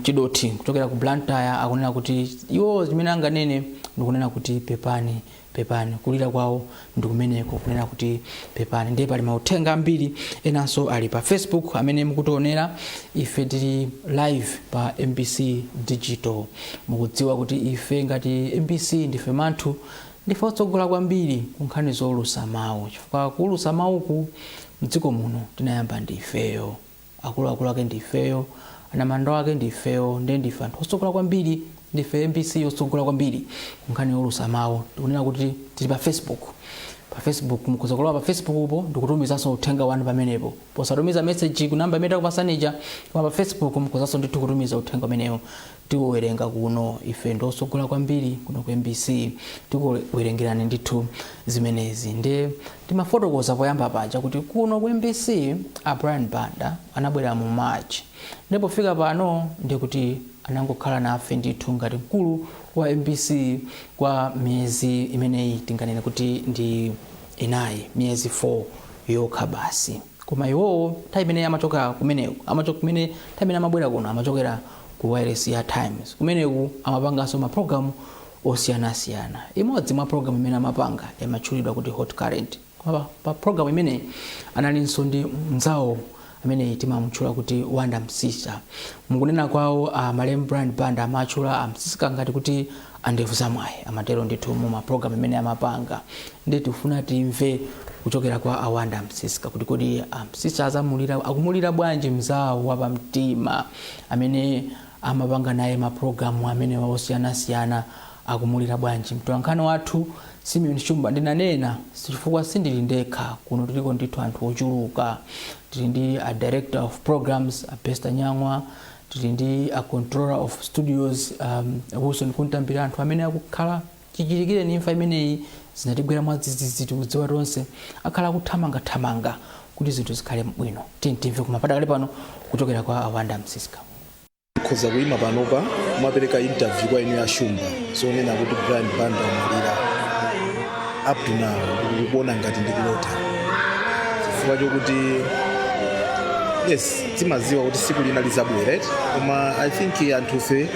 Chidoti kuchokera ku Blantyre akunena kuti iwo zimene anganene ndikunena kuti pepani, pepani. Kulira kwawo ndikumeneko, kunena kuti pepani. Ndiye pali mauthenga ambiri enanso ali pa Facebook amene mukutionera. Ife tili live pa MBC Digital. Mukudziwa kuti ife ngati MBC ndife manthu, ndife otsogola kwambiri ku nkhani zowulutsa mawu, chifukwa kuwulutsa mawuku mdziko muno tinayamba ndi ifeyo, akuluakulu ake ndi ifeyo, anamando ake ndi ifeyo. Ndiye ndife anthu otsogola kwambiri, ndife MBC yotsogola kwambiri ku nkhani yowulutsa mawu. Tikunena kuti tili pa Facebook. Pa Facebook mukhoza kulowa pa Facebook upo ndikutumizanso uthenga wanu pamenepo, posatumiza message ku namba imene takupasanija, koma pa Facebook mukhozanso ndithu kutumiza uthenga umenewo, tikuwerenga kuno. Ife ndotsogola kwambiri kuno ku MBC, tikuwerengerani ndithu zimenezi. Ndiye timafotokoza poyamba paja kuti kuno ku MBC a Brian Banda anabwera mu March, ndipo pofika pano ndikuti anangokhala nafe ndithu ngati mkulu wa MBC kwa miyezi imeneyi tinganene kuti ndi inayi, miyezi 4 yokha basi. Koma iwowo nthawi imene amachoka kumeneko, amachoka kumene, nthawi imene amabwera kuno amachokera ku wireless ya Times. Kumeneku amapanganso mapulogalamu osiyanasiyana. Imodzi mwa program imene amapanga imatchulidwa kuti Hot Current. Koma pa program imeneyi analinso ndi mnzawo amene timamutchula kuti Wanda Msisha. Mukunena kwawo, malemu Brian Banda amatchula amsisika ngati kuti andevu zamwayi, amatero ndithu mu mapulogalamu imene amapanga. Ndi tifuna timve kuchokera kwa awanda Msisika kuti kodi amsisha azamulira, akumulira bwanji mzawo wapamtima amene amapanga naye mapulogalamu amene osiyanasiyana, akumulira bwanji mtolankhani wathu Simeon Shumba. Ndinanena chifukwa sindili ndekha kuno, tiliko ndithu anthu ochuluka. Tili ndi a director of programs, a Bester Nyang'wa, tili ndi a controller of studios, Wilson Kuntambira, anthu amene akukhala chichitikire ni imfa imeneyi zinatigwera mwadzidzidzi. Tikudziwa tonse akhala akuthamangathamanga kuti zinthu zikhale bwino. Timve koma padakale pano kuchokera kwa awanda Msiska. Khoza kuyima panopa kumapereka interview kwa inu ya Shumba zonena kuti Brian Banda wamwalira, up to now ndikukuona ngati ndikulota, chifukwa chokuti yes, timaziwa kuti siku lina lizabwera, right? Koma I think anthufe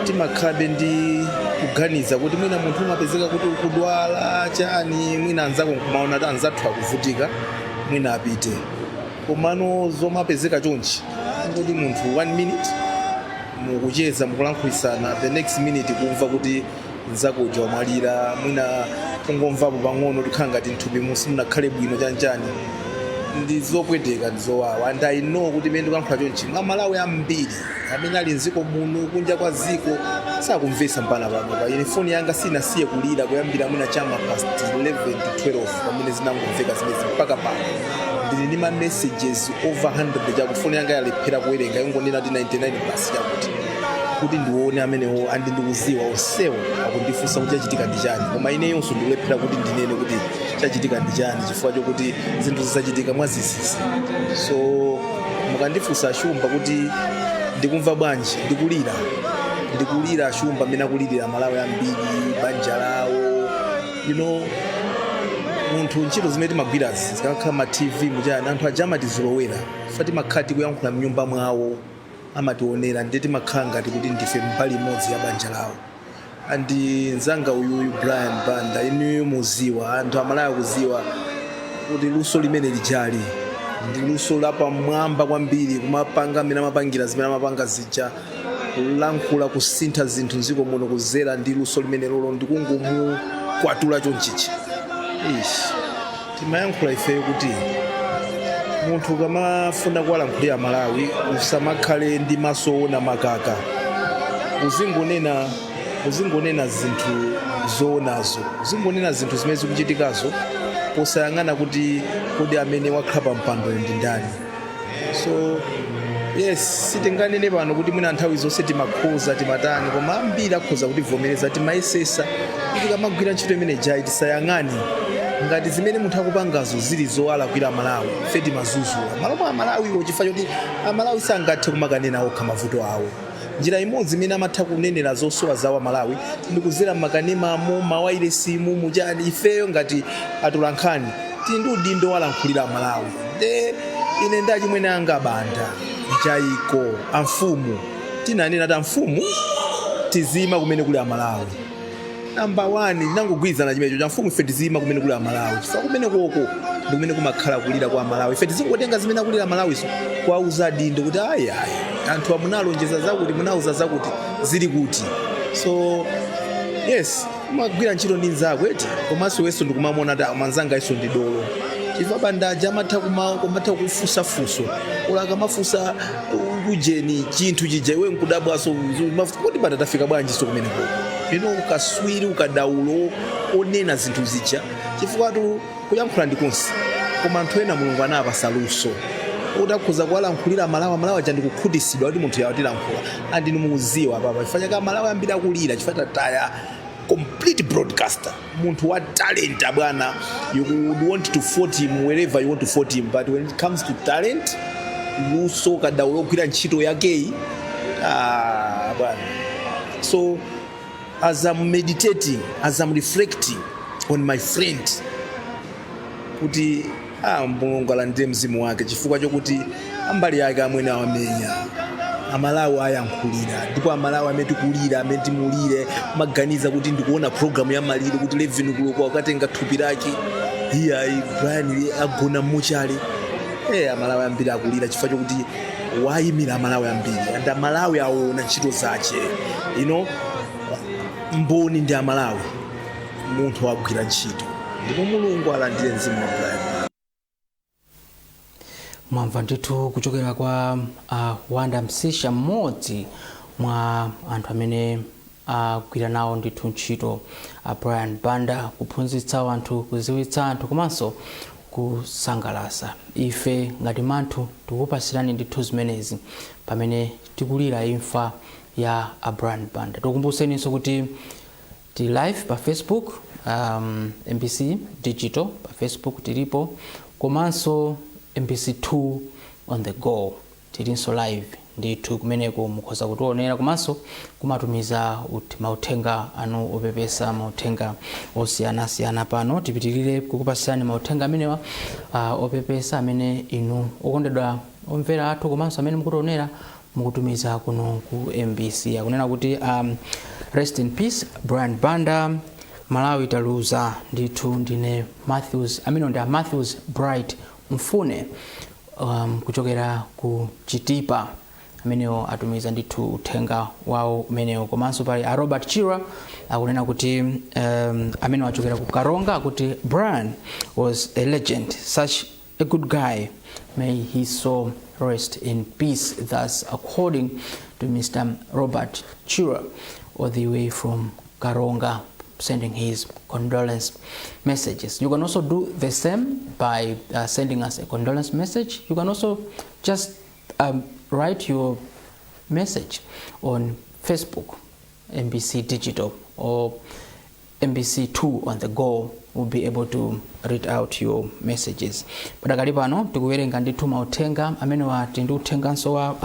timakhalabe ndi kuganiza kuti mwina munthu umapezeka kuti ukudwala chani, mwina anzako nkumaona kuti anzathu akuvutika, mwina apite. Komano zomapezeka chonchi kuti munthu one minute mukucheza, mukulankhulitsana, the next minute kumva kuti mnzako uja wamwalira, mwina kungomvapo pang'ono tikhala ngati mthupi simunakhale bwino, chanchani, ndi zopweteka, ndi zowawa. And I know kuti imene ndikuyankhula chonchi, Amalawi ambiri amene ali mdziko muno, kunja kwa dziko, sakumvetsa mpana pano. Pa ine foni yanga sinasiye kulira kuyambira mwina chama past 11 to 12 pamene zinangomveka zimezi mpaka pano. Ndili ndi ma messages over 100 chakuti foni yanga yalephera kuwerenga, ingonena kuti 99 plus chakuti kuti ndione amenewo. And ndikuziwa onsewo akundifunsa kuti chachitika ndi chani, koma ineyonso ndikulephera kuti ndinene kuti chachitika ndi chani, chifukwa chokuti zinthu zisachitika mwazizizi. So mukandifunsa Shumba kuti ndikumva bwanji, ndikulira, ndikulira Shumba amene akulirira Malawi ambiri, banja lawo. Munthu ntchito zimene timagwirazi zikakhala ma TV muchani, anthu aja amatizolowera fa timakhala tikuyankhula mnyumba mwawo, amationera, ndiye timakhala ngati kuti ndife mbali imodzi ya banja lawo. And nzanga uyuyu Brian Banda, inuyo muziwa, anthu Amalawi kuziwa kuti luso limene lijali ndi luso lapamwamba kwambiri, kumapanga amene amapangira zimene amapanga zija, kulankhula, kusintha zinthu mdziko muno kuzera ndi luso limene lolo, ndikungomukwatula chonchichi. Ish, timayankhula ifeyo kuti munthu ukamafuna kuwalankhulira Malawi usamakhale ndi maso owona makaka, uzingonena zinthu zoonazo, uzingonena zinthu zimene zikuchitikazo posayang'ana kuti kodi amene wakhala pa mpandoyo ndi ndani. So yes, sitinganene pano kuti mwina nthawi zonse timakhoza, timatani, koma ambiri akhoza kutivomereza timayesesa kuti kamagwira ntchito imene jayi tisayang'ane ngati zimene munthu akupangazo zili zowalakwira Malawi, ife timazuzula malo mwa Amalawiwo, chifukwa choti Amalawi sangathe kumakanena okha mavuto awo. Njira imodzi imene amatha kunenera zosowa zawo Amalawi ndikuzera makanemamo, mawairesimu, muchani. Ifeyo ngati atolankhani tili ndi udindo walankhulira Amalawi. Nde ine ndi achimwene anga Abanda Jaiko, amfumu, tinanena kuti amfumu tizima kumene kuli Amalawi. Namba 1, nangogwirizana chimenecho cha mfumu, ife tizima kumene kuli Amalawi, chifukwa kumene koko ndi kumene kumakhala kulira kwa Amalawi. Ife tizingotenga zimene akulira Amalawiso kwauza adindo kuti ayi ayi, anthu amunalonjeza zakuti, munauza zakuti, zili kuti? So yes, umagwira ntchito ndi nzako eti, komanso iwenso ndikumamona kuti manzanga iso ndi dolo, chifukwa bandaja amatha kumatha kufunsafunso, ula akamafunsa ujeni chinthu chija iwe nkudabwaso kuti banda tafika bwanji so kumene koko. Ukaswiri, ukadaulo onena zinthu zija, chifukwa tu kuyankhula ndikonse, koma anthu ena Mulungu anapasa luso kuti akhoza kuwalankhulira Amalawi, Amalawi aja ndikukhutisidwa kuti munthu yawatilankhula. Andinu mukuziwa papa chifukwa chake Amalawi ambiri akulira, chifukwa tataya complete broadcaster, munthu wa talent bwana. You would want to fault him wherever you want to fault him, but when it comes to talent, luso, kadaulo ogwira ntchito yakeyi, ah, bwana. So as I'm meditating, as I'm reflecting on my friend kuti Ah, Mulungu alandire mzimu wake, chifukwa chokuti ambali yake amwene awamenya. Amalawi ayankhulira, ndipo Amalawi amene tikulira, amene timulire, maganiza kuti ndikuona programu ya maliro kuti 11 kuloko akatenga thupi lake. Iyayi, Brian agona mmochale. Amalawi ambiri akulira chifukwa chokuti wayimira Amalawi ambiri, and Amalawi aona ntchito zache. Mboni ndi Amalawi. Munthu wagwira ntchito, ndipo Mulungu alandire mzimu wa Brian. Mwamva ndithu kuchokera kwa Wanda Msisha, mmodzi mwa anthu amene agwira nawo ndithu ntchito Brian Banda, kuphunzitsa anthu, kuziwitsa anthu komanso kusangalasa. Ife ngati Manthu tikupasirani ndithu zimenezi pamene tikulira imfa ya a Brian Banda. Tikukumbuseninso kuti tili live pa Facebook, MBC Digital pa Facebook tilipo, komanso MBC 2 on the Go tilinso live ndithu kumeneko. Mukhoza kutionera komanso kumatumiza mauthenga anu opepesa, mauthenga osiyanasiyana. Pano tipitirire kukupasirani mauthenga amenewa opepesa amene inu okondedwa omvera athu komanso amene mukutionera mukutumiza kuno ku MBC. Akunena kuti "Rest in peace, Brian Banda. Malawi taluza ndithu. Ndine Matthews." Amene ndi a Matthews Bright Mfune kuchokera ku Chitipa, amenewo atumiza ndithu uthenga wawo umenewo. Komanso pali a Robert Chira, akunena kuti amene wachokera ku Karonga, akuti, "Brian was a legend, such a good guy. May his soul rest in peace." That's according to Mr. Robert Chira, all the way from Karonga, sending his condolence messages. You can also do the same by sending us a condolence message. You can also just write your message on Facebook, MBC Digital or MBC 2 on the Go will be able to read out your messages. Padakali pano tikuwerenga ndithu mauthenga amene tili ndi uthenganso wa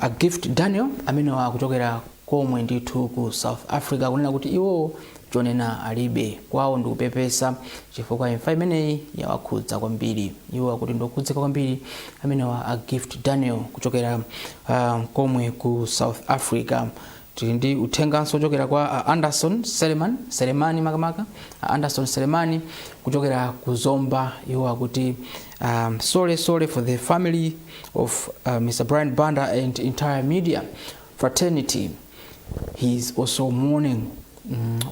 a Gift Daniel, amene akuchokera komwe ndithu ku South Africa, kunena kuti iwo chonena alibe, kwawo ndikupepesa chifukwa imfa imeneyi yawakhudza kwambiri. Iwo akuti ndokhudzika kwambiri. Amenewa a Gift Daniel kuchokera komwe ku South Africa. Tili ndi uthenganso ochokera kwa Anderson Seleman, Selemani makamaka, Anderson Selemani kuchokera ku Zomba. Iwo akuti, "Sorry, sorry for the family of Mr. Brian Banda and entire media fraternity." He is also mourning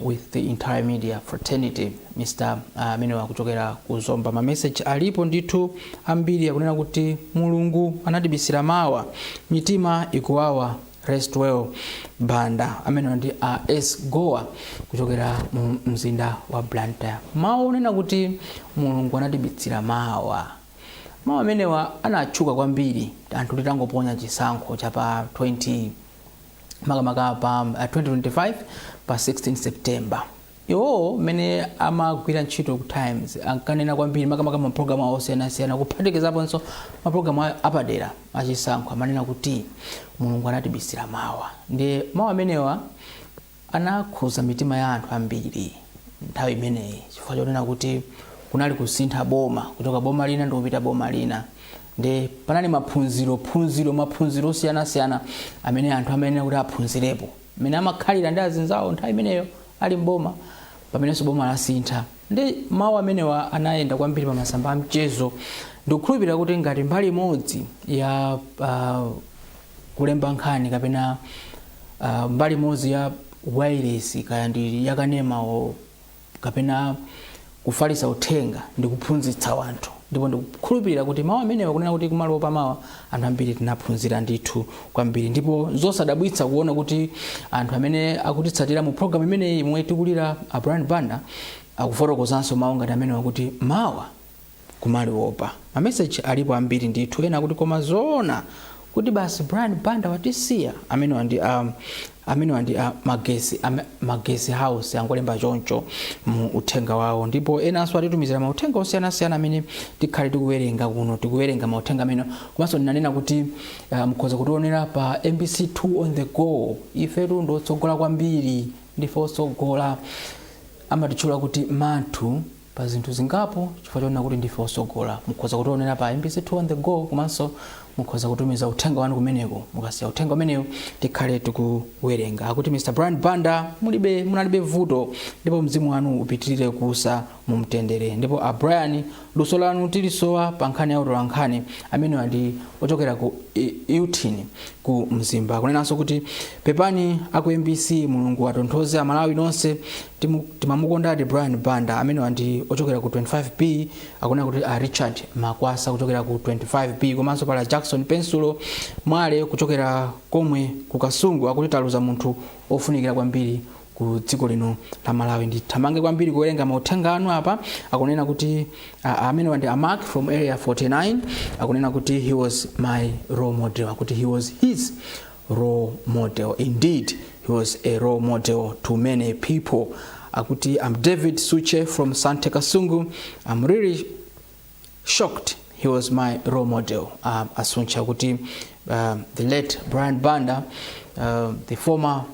with the entire media fraternity, Mr. Amene akuchokera ku Zomba. Mameseji alipo ndithu ambiri, akunena kuti, "Mulungu anatibisira mawa, mitima ikuwawa. Rest well, Banda." Amene ndi a S Goa kuchokera mu mzinda wa Blantyre. Mawu onena kuti "Mulungu anatibisira mawa", mawu amenewa anatchuka kwambiri anthu titangoponya chisankho chapa 20, makamaka pa 2025 pa 16 September. Iwowo mmene amagwira ntchito ku Times ankanena kwambiri, makamaka mapulogalamu osiyanasiyana, kuphatikizaponso mapulogalamu apadera achisankho, amanena kuti "Mulungu anatibisira mawa". Ndi mawu amenewa anakhuza mitima ya anthu ambiri nthawi imeneyi, chifukwa chonena kuti kunali kusintha boma, kuchoka boma lina ndikupita boma lina, ndi panali maphunziro phunziro maphunziro osiyanasiyana amene anthu amayenera kuti aphunzirepo mmene amakhalira ndi azinzawo nthawi imeneyo ali mboma, pamenenso boma lasintha. Ndi mawu amenewa anayenda kwambiri pa masamba a mchezo. Ndikukhulupirira kuti ngati mbali imodzi ya kulemba nkhani kapena mbali imodzi ya wireless, kaya ndi yakanema o kapena kufalitsa uthenga, ndi kuphunzitsa wanthu, ndipo ndikukhulupirira kuti mawu amenewa kunena kuti kumalopa mawa, anthu ambiri tinaphunzira ndithu kwambiri. Ndipo zosadabwitsa kuona kuti anthu amene akutitsatira mu programu imeneyi imwe tikulira a Brian Banda akufotokozanso mawu ngati amenewa kuti mawa kumaliwopa. Mameseji alipo ambiri ndithu. Ena akuti, "Koma zoona kuti basi Brian Banda watisiya?" Amenewa ndi Magesi House, angolemba choncho mu uthenga wawo. Ndipo enanso atitumizira mauthenga osiyanasiyana amene tikhale tikuwerenga kuno, tikuwerenga mauthenga amene. Komanso ndinanena kuti mukhoza kutionera pa MBC 2 on the Go. Ifetu ndiotsogola kwambiri, ndife otsogola, amatitchula kuti Manthu. Pa zinthu zingapo, chifukwa choona kuti ndife osogola. Mukhoza kutionera pa MBC 2 on the go, komanso mukhoza kutumiza uthenga wanu kumeneko. Mukasiya uthenga umenewo, tikhale tikuwerenga. Akuti Mr Brian Banda, mulibe, munalibe vuto, ndipo mzimu wanu upitirire kuusa mumtendere. Ndipo a Brian, luso lanu tilisowa pa nkhani ya utola nkhani. Amenewa ndi ochokera ku Euthini ku Mzimba. Kunenanso kuti pepani aku MBC, Mulungu atonthoze Amalawi nonse, timamukondadi Brian Banda. Amenewa ndi ochokera ku 25B, akunena kuti a Richard Makwasa kuchokera ku 25B. Komanso pala Jackson Pensulo Mwale kuchokera komwe ku Kasungu, akuti taluza munthu ofunikira kwambiri ku dziko lino la Malawi. Ndithamange kwambiri kuwerenga mauthenga anu apa. Akunena kuti amenewa ndi Amark from Area 49, akunena kuti he was my role model. Akuti he was his role model. Indeed, he was a role model to many people. Akuti I'm David Suche from Sante Kasungu. I'm really shocked. He was my role model. Asuncha kuti the late Brian Banda, the former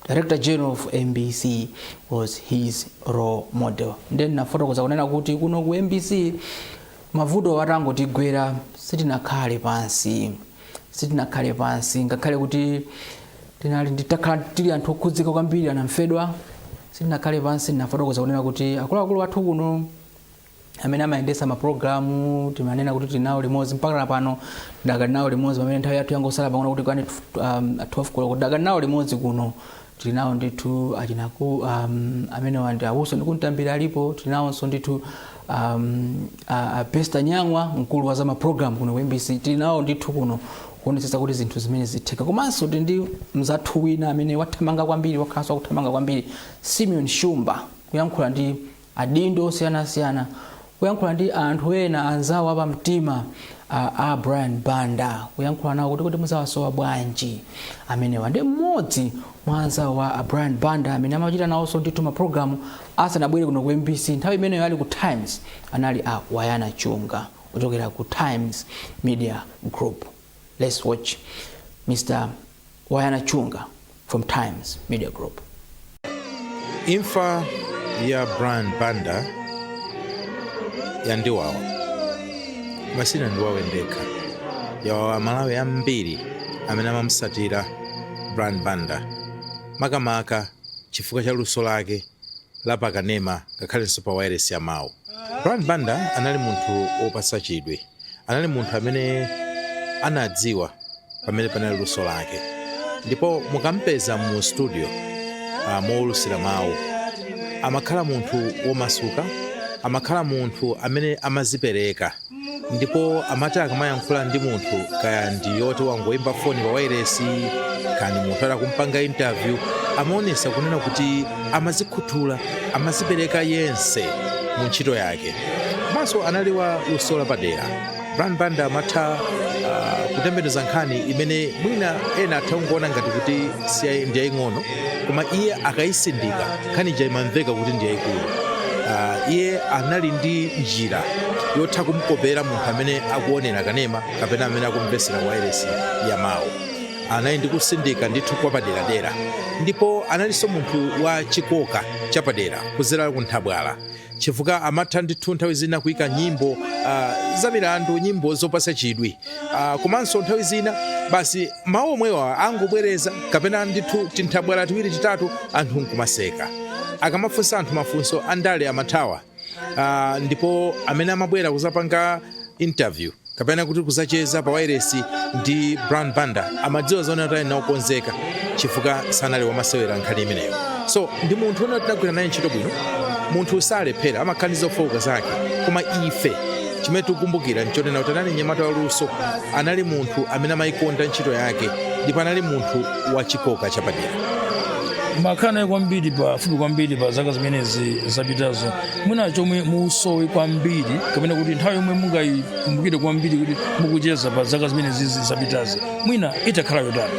Director General of MBC, was his role model. Then nafotokoza kunena kuti kuno ku MBC mavuto atangotigwera, sitinakhale pansi, sitinakhale pansi, ngakhale kuti tinali nditakhala tili anthu okhudzika kwambiri anamfedwa, sitinakhale pansi. Nafotokoza kunena kuti akuluakulu athu kuno amene amayendesa mapulogalamu, timanena kuti tinawo limodzi mpaka na pano, dakali nawo limodzi pamene nthawi yathu yangosala pang'ono kuti kwani 12 koloko. Dakali nawo limodzi kuno, tili nawo ndithu achinaku amenewa ndi awuso ndikuntambira alipo. Tili nawonso ndithu Besta Nyang'wa, mkulu wa za mapulogalamu kuno ku MBC. Tili nawo ndithu kuno kuonetsetsa kuti zinthu zimene zitheka. Komanso tili ndi mzathu wina amene wathamanga kwambiri, wakhalanso akuthamanga kwambiri, Simeon Shumba, kuyankhula ndi adindo osiyanasiyana, kuyankhula ndi anthu ena anzawo apamtima a Brian Banda, kuyankhula nawo kuti muzawasowa bwanji. Amenewa ndi mmodzi mwa anzawo a Brian Banda amene amachita nawonso ndithu mapulogalamu asanabwere kuno ku MBC. Nthawi imeneyo ali ku Times, anali a Wayana Chunga kuchokera ku Times Media Group. Let's watch Mr Wayana Chunga from Times Media Group. Imfa ya Brian Banda yandiwawa, masina ndiwawe ndekha, yawawa Malawi ambiri amene amamusatira Brian Banda, makamaka chifukwa cha luso lake la pakanema ngakhalenso pa wairesi ya mawu. Brian Banda anali munthu wopatsa chidwi, anali munthu amene anadziwa pamene panali luso lake, ndipo mukampeza mu studio mowulusira mawu, amakhala munthu womasuka, amakhala munthu amene amazipereka, ndipo amati akamayankhula ndi munthu, kaya ndi yoti wangoyimba foni pa wairesi, kani munthu atakumpanga interview, amaonesa kunena kuti amazikhuthula, amazipereka yense mu ntchito yake. Komanso anali wa luso lapadera. Brian Banda amatha kutembenuza nkhani imene mwina ena atha kungoona ngati kuti ndi yaying'ono, koma iye akayisindika, nkhani ija imamveka kuti ndi yayikulu. Iye anali ndi njira yotha kumkopera munthu amene akuonera kanema kapena amene akumvesera wairesi ya mawu. Anali ndi kusindika ndithu kwa paderadera, ndipo analinso munthu wa chikoka chapadera kuzera kunthabwala, chifukwa amatha ndithu nthawi zina kuyika nyimbo za milandu, nyimbo zopatsa chidwi, komanso nthawi zina basi mawu omwewa angobwereza kapena ndithu tinthabwala tiwiri titatu, anthu nkumaseka. Akamafunsa anthu mafunso andale amathawa, ndipo amene amabwera kuzapanga interview kapena kuti kuzacheza pa wairesi ndi Brian Banda amadziwa zoona kuti ali naokonzeka, chifukwa sanali wamasewera nkhani imeneyo. So ndi munthu wona tinagwira naye ntchito bwino. Munthu usalephera, amakhala ndi zofowoka zake, koma ife chimene tikukumbukira nchonena kuti anali mnyamata waluso, anali munthu amene amayikonda ntchito yake, ndipo anali munthu wachikoka chapadera. Makhala naye kwambiri pafupi kwambiri pa zaka zimenezi zapitazo, mwina chomwe musowe kwambiri kapena kuti nthawi yomwe mungayikumbukire kwambiri kuti mukucheza pa zaka zimenezi zapitazi, mwina itakhala yotani?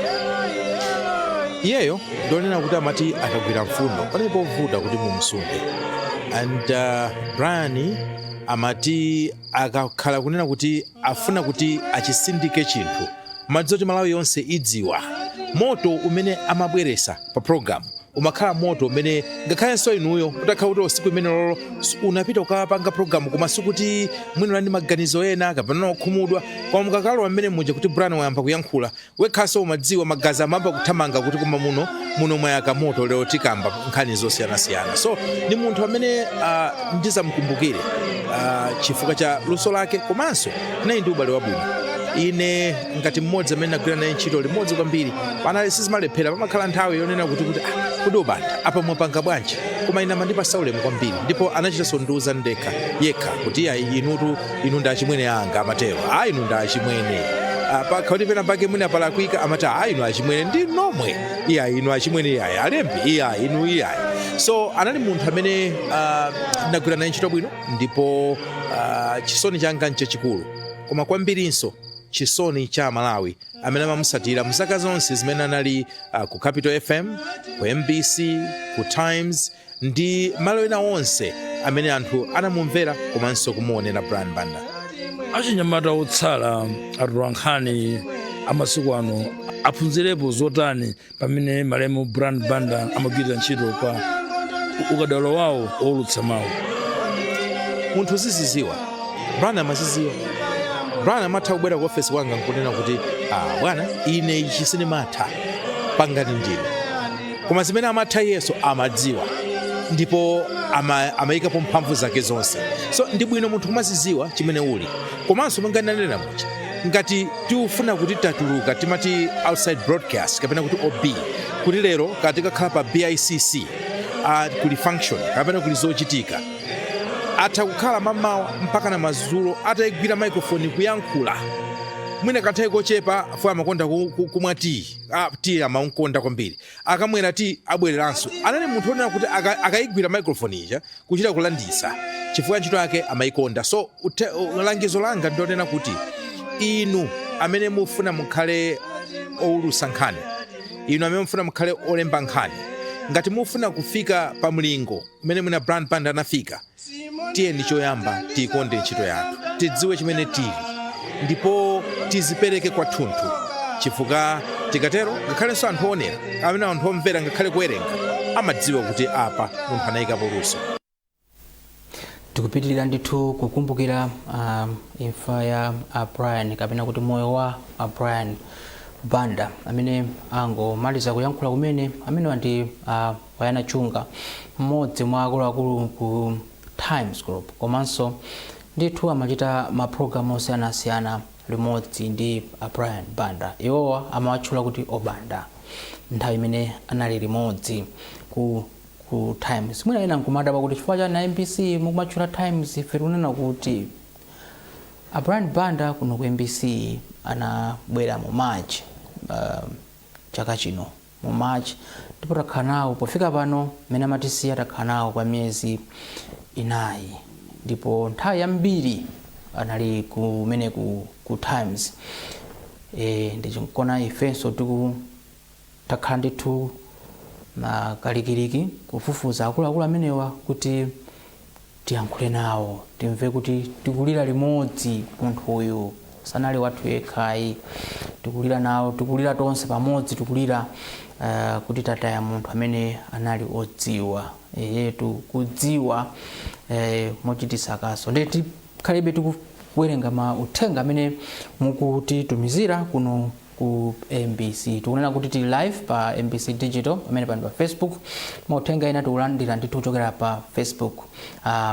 Iyeyo ndionena kuti amati akagwira mfundo, panali povuta kuti mumsunge. And Brian amati akakhala kunena kuti afuna kuti achisindike chinthu, madziwa kuti Malawi yonse idziwa. Moto umene amabweresa pa program Umakhala moto umene ngakhalenso inuyo utakhala kuti usiku imene lolo unapita ukapanga program, koma sikuti mwina ndi maganizo ena kapena okhumudwa, koma mukakalowa mmene muja kuti Brian wayamba kuyankhula, wekhaso umadziwa magazi amayamba kuthamanga kuti koma muno mwayaka moto, lero tikamba nkhani zosiyanasiyana. So ndi munthu amene ndizamkumbukire chifukwa cha luso lake, komanso nayi ndi ubale wabwino. Ine ngati mmodzi amene ndagwira naye ntchito limodzi kwambiri, panali sizimalephera, pamakhala nthawi yonena kuti ah, kuti ubanda apa mwapanga bwanji, koma ine amandipasa ulemu kwambiri. Ndipo anachitanso ndiuza ndekha yekha kuti iya, inutu, inu ndi achimwene anga, amatero, a inu ndi achimwene. Pakauti pena pake mwina palakwika, amati, a inu achimwene ndi nomwe, iya, inu achimwene, iyayi alembi, iya inu, iyayi. So anali munthu amene ndagwira naye ntchito bwino, ndipo chisoni changa nchachikulu, koma kwambirinso chisoni cha Malawi amene amamusatira mzaka zonse zimene anali ku Capital FM, ku MBC, ku Times ndi malo ena onse amene anthu anamumvera komanso kumuonera Brian Banda. Achinyamata otsala, atolankhani amasiku ano, aphunzirepo zotani pamene malemu Brian Banda amagwirira ntchito pa ukadaulo wawo owulutsa mawu? Munthu uziziziwa. Brian amaziziwa. Brian amatha kubwera ku ofesi kwanga nkunena kuti, "Ah, bwana, ine ichi sindimatha, pangani ndinu." Koma zimene amatha iyeso amadziwa, ndipo amayikapo mphamvu zake zonse. So ndi bwino munthu kumaziziwa chimene uli. Komanso monga ndanena muja, ngati tikufuna kuti tatuluka, timati outside broadcast kapena kuti OB, kuti lero katikakhala pa BICC, kuli function kapena kuli zochitika, atha kukhala mamawa mpaka na madzulo atayigwira microphone kuyankhula. Mwina kanthawi kochepa fo amakonda kumwa tii. Tii amamukonda kwambiri. Akamwera tii abwereranso. Anali munthu onena kuti akayigwira microphone ija kuchita kulandisa, chifukwa ntchito yake amayikonda. So langizo langa ndionena kuti inu amene mufuna mukhale owulusa nkhani, inu amene mufuna mukhale olemba nkhani, ngati mufuna kufika pa mlingo umene mwina Brian Banda anafika, tiyeni choyamba tiyikonde ntchito yathu, tidziwe chimene tili, ndipo tizipereke kwathunthu, chifukwa tikatero ngakhalenso anthu oonera amene anthu omvera ngakhale kuwerenga amadziwa kuti apa munthu anayikapo luso. Tikupitirira ndithu kukumbukira imfa ya Brian, kapena kuti moyo wa Brian Banda. Amene angomaliza kuyankhula kumene amene ndi Wayana Chunga, mmodzi mwa akuluakulu ku Times Group, komanso ndithu amachita mapulogalamu osiyanasiyana limodzi ndi Brian Banda. Iwowa amawatchula kuti Obanda nthawi imene anali limodzi ku Times. Mwina ena nkumadabwa kuti chifukwa chani MBC mukumatchula Times? Ife tikunena kuti a Brian Banda kuno ku MBC anabwera mu March chaka chino, mu March, ndipo takhala nawo pofika pano mmene amatisiya, takhala nawo kwa miyezi 4, ndipo nthawi yambiri anali kumene ku Times. Ndichinkona ifenso tiku takhala ndithu makalikiliki kufufuza akuluakulu amenewa kuti tiyankhule nawo, timve kuti tikulira limodzi. Munthu uyu sanali wathu yekhayi, tikulira nawo, tikulira tonse pamodzi, tikulira kuti tataya munthu amene anali odziwa yetu kudziwa mochitisa kaso. Ndiye tikhalebe tikuwerenga ma uthenga amene mukutitumizira kuno ku MBC. Tikunena kuti tili live pa MBC Digital pamene pano pa Facebook. Mauthenga ena tikulandira ndithu kuchokera pa Facebook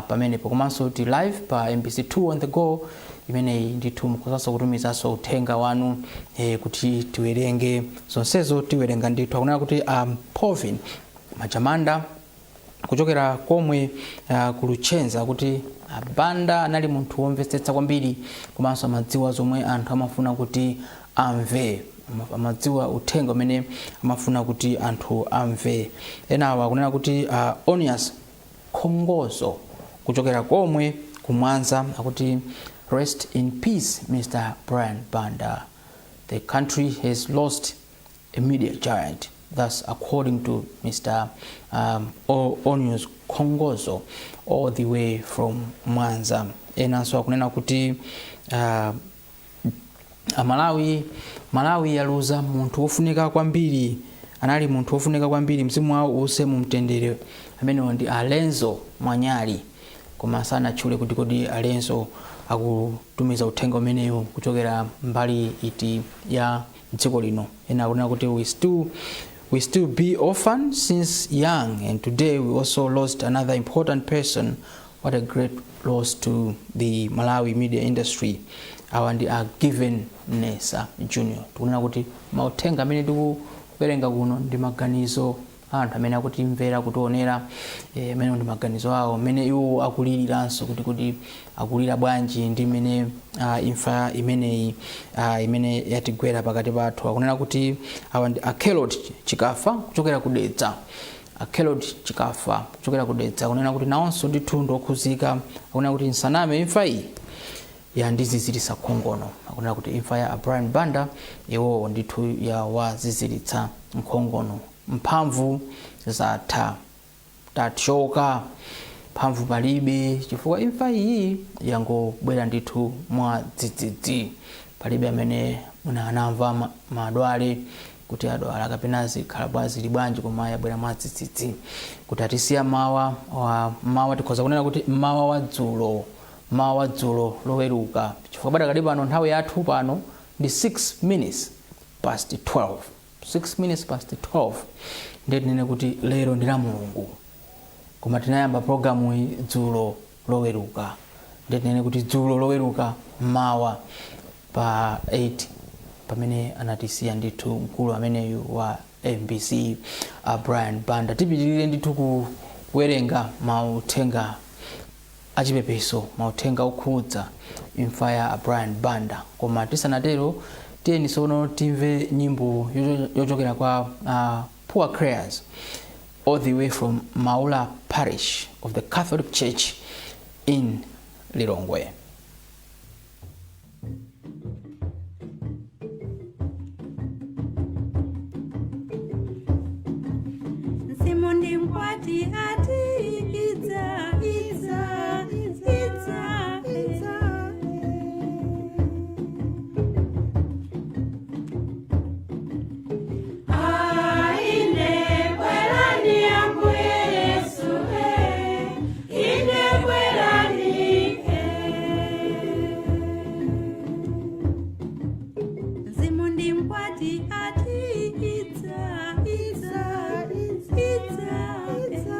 pamenepo, komanso tili live pa MBC 2 on the go imeneyi. Ndithu mukhozanso kutumizanso uthenga wanu kuti tiwerenge zonsezo, tiwerenga ndithu. Akunena kuti Povin Majamanda kuchokera komwe ku Luchenza kuti Banda anali munthu womvetsetsa kwambiri, komanso amadziwa zomwe anthu amafuna kuti amve, amadziwa uthenga umene amafuna kuti anthu amve. Enawa akunena kuti Onias Khongozo kuchokera komwe kumwanza akuti, "Rest in peace, Mr Brian Banda. The country has lost a media giant." That's according to Mr Onius Khongozo all the way from Mwanza. Enanso akunena kuti Amalawi, Malawi yaluza munthu wofunika kwambiri. Anali munthu wofunika kwambiri, mzimu wawo uuse mu mtendere. Amenewo ndi Alenzo Mwanyali, koma sanatchule kuti kodi Alenzo akutumiza uthenga umenewu kuchokera mbali iti ya dziko lino. Ena akunena kuti we still be orphan since young, and today we also lost another important person. What a great loss to the Malawi media industry. Awa ndi a Given Nesa Junior. Tikunena kuti mauthenga amene tikuwerenga kuno ndi maganizo a anthu amene akutimvera, kutionera, amene ndi maganizo awo, amene iwo akuliriranso kuti akulira bwanji ndi mmene imfa imeneyi imene yatigwera pakati pathu. Akunena kuti awa ndi Akelot Chikafa kuchokera ku Dedza. Akelot Chikafa kuchokera ku Dedza akunena kuti nawonso ndithu ndiokhuzika. Akunena kuti nsaname, imfa iyi yandiziziritsa nkhongono. Akunena kuti imfa ya Brian Banda iwowo ndithu yawaziziritsa nkhongono, mphamvu zatha, tachoka, mphamvu palibe, chifukwa imfa iyi yangobwera ndithu mwa dzidzidzi. Palibe amene mwina anamva madwale kuti adwala kapena zikhala bwa zili bwanji, koma yabwera mwa dzidzidzi kuti atisiya mawa wa mawa. Tikhoza kunena kuti mawa wa dzulo, mawa wa dzulo Loweruka, chifukwa padakali pano nthawi yathu pano ndi 6 minutes past 12, 6 minutes past 12. Ndiye tinene kuti lero ndi la Mulungu, koma tinayamba programu iyi dzulo Loweruka. Ndiye tinene kuti dzulo Loweruka mawa pa 8 pamene anatisiya ndithu mkulu ameneyu wa MBC, Brian Banda. Tipitirire ndithu kuwerenga mauthenga achipepeso, mauthenga okhudza imfa ya Brian Banda, koma tisanatero tiyeni tsono timve nyimbo yochokera kwa Poor Clares all the way from Maula Parish of the Catholic Church in Lilongwe. Mzimu ndi mkwati ati idza, idza, idza, idza. Aine bwerani Ambuye Yesu, ine bwerani. Mzimu ndi mkwati ati idza, idza, idza, idza.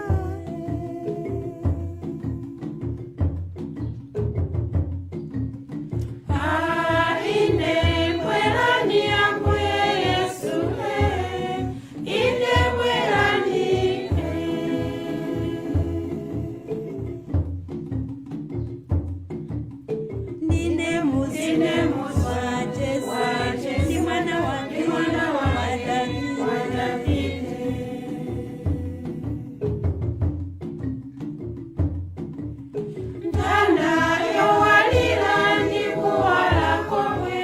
Aine bwerani Ambuye Yesu, ine bwerani. Ndine muzu wa Jese, ndi mwana wa Davide. Ntanda yowalira ndi kuwala komwe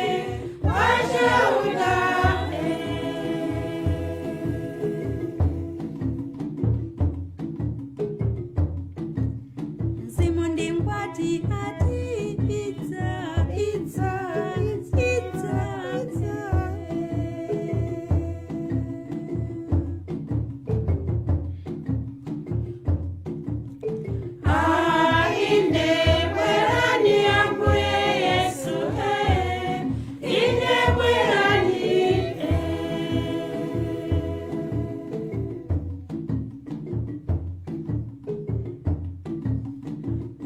kwachauta. Mzimu ndi mkwati ati idza, idza, idza, idza. Aine bwerani Ambuye Yesu, ine bwerani.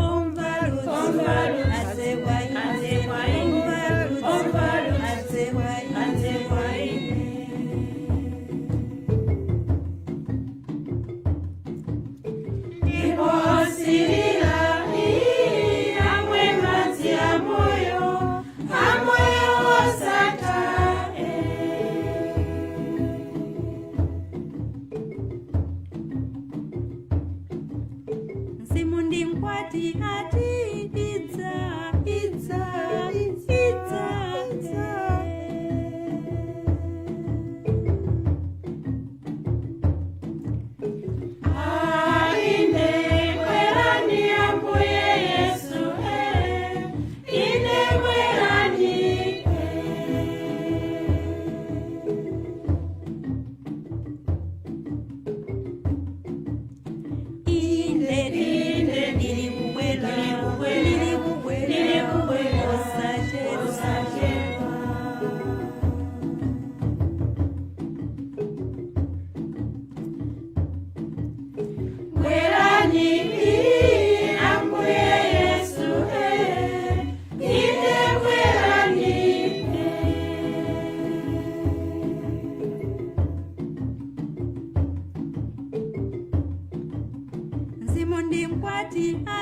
Omva ludzu adze kwa ine, omva ludzu adze kwa ine. Ndipo otsirira amwe madzi amoyo, amoyo wosatha. Mzimu ndi mkwati ati idza, idza, idza, idza. Aine bwerani Ambuye Yesu, ine bwerani.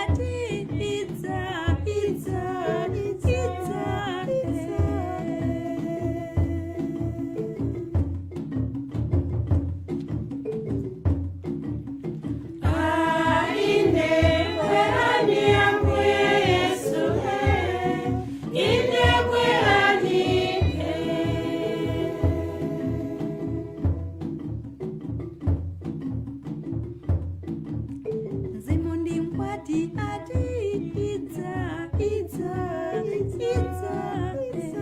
ati idza idza idza Ine bwerani ambuye Yesu ine bwerani. Mzimu ndi mkwati ati idza idza idza.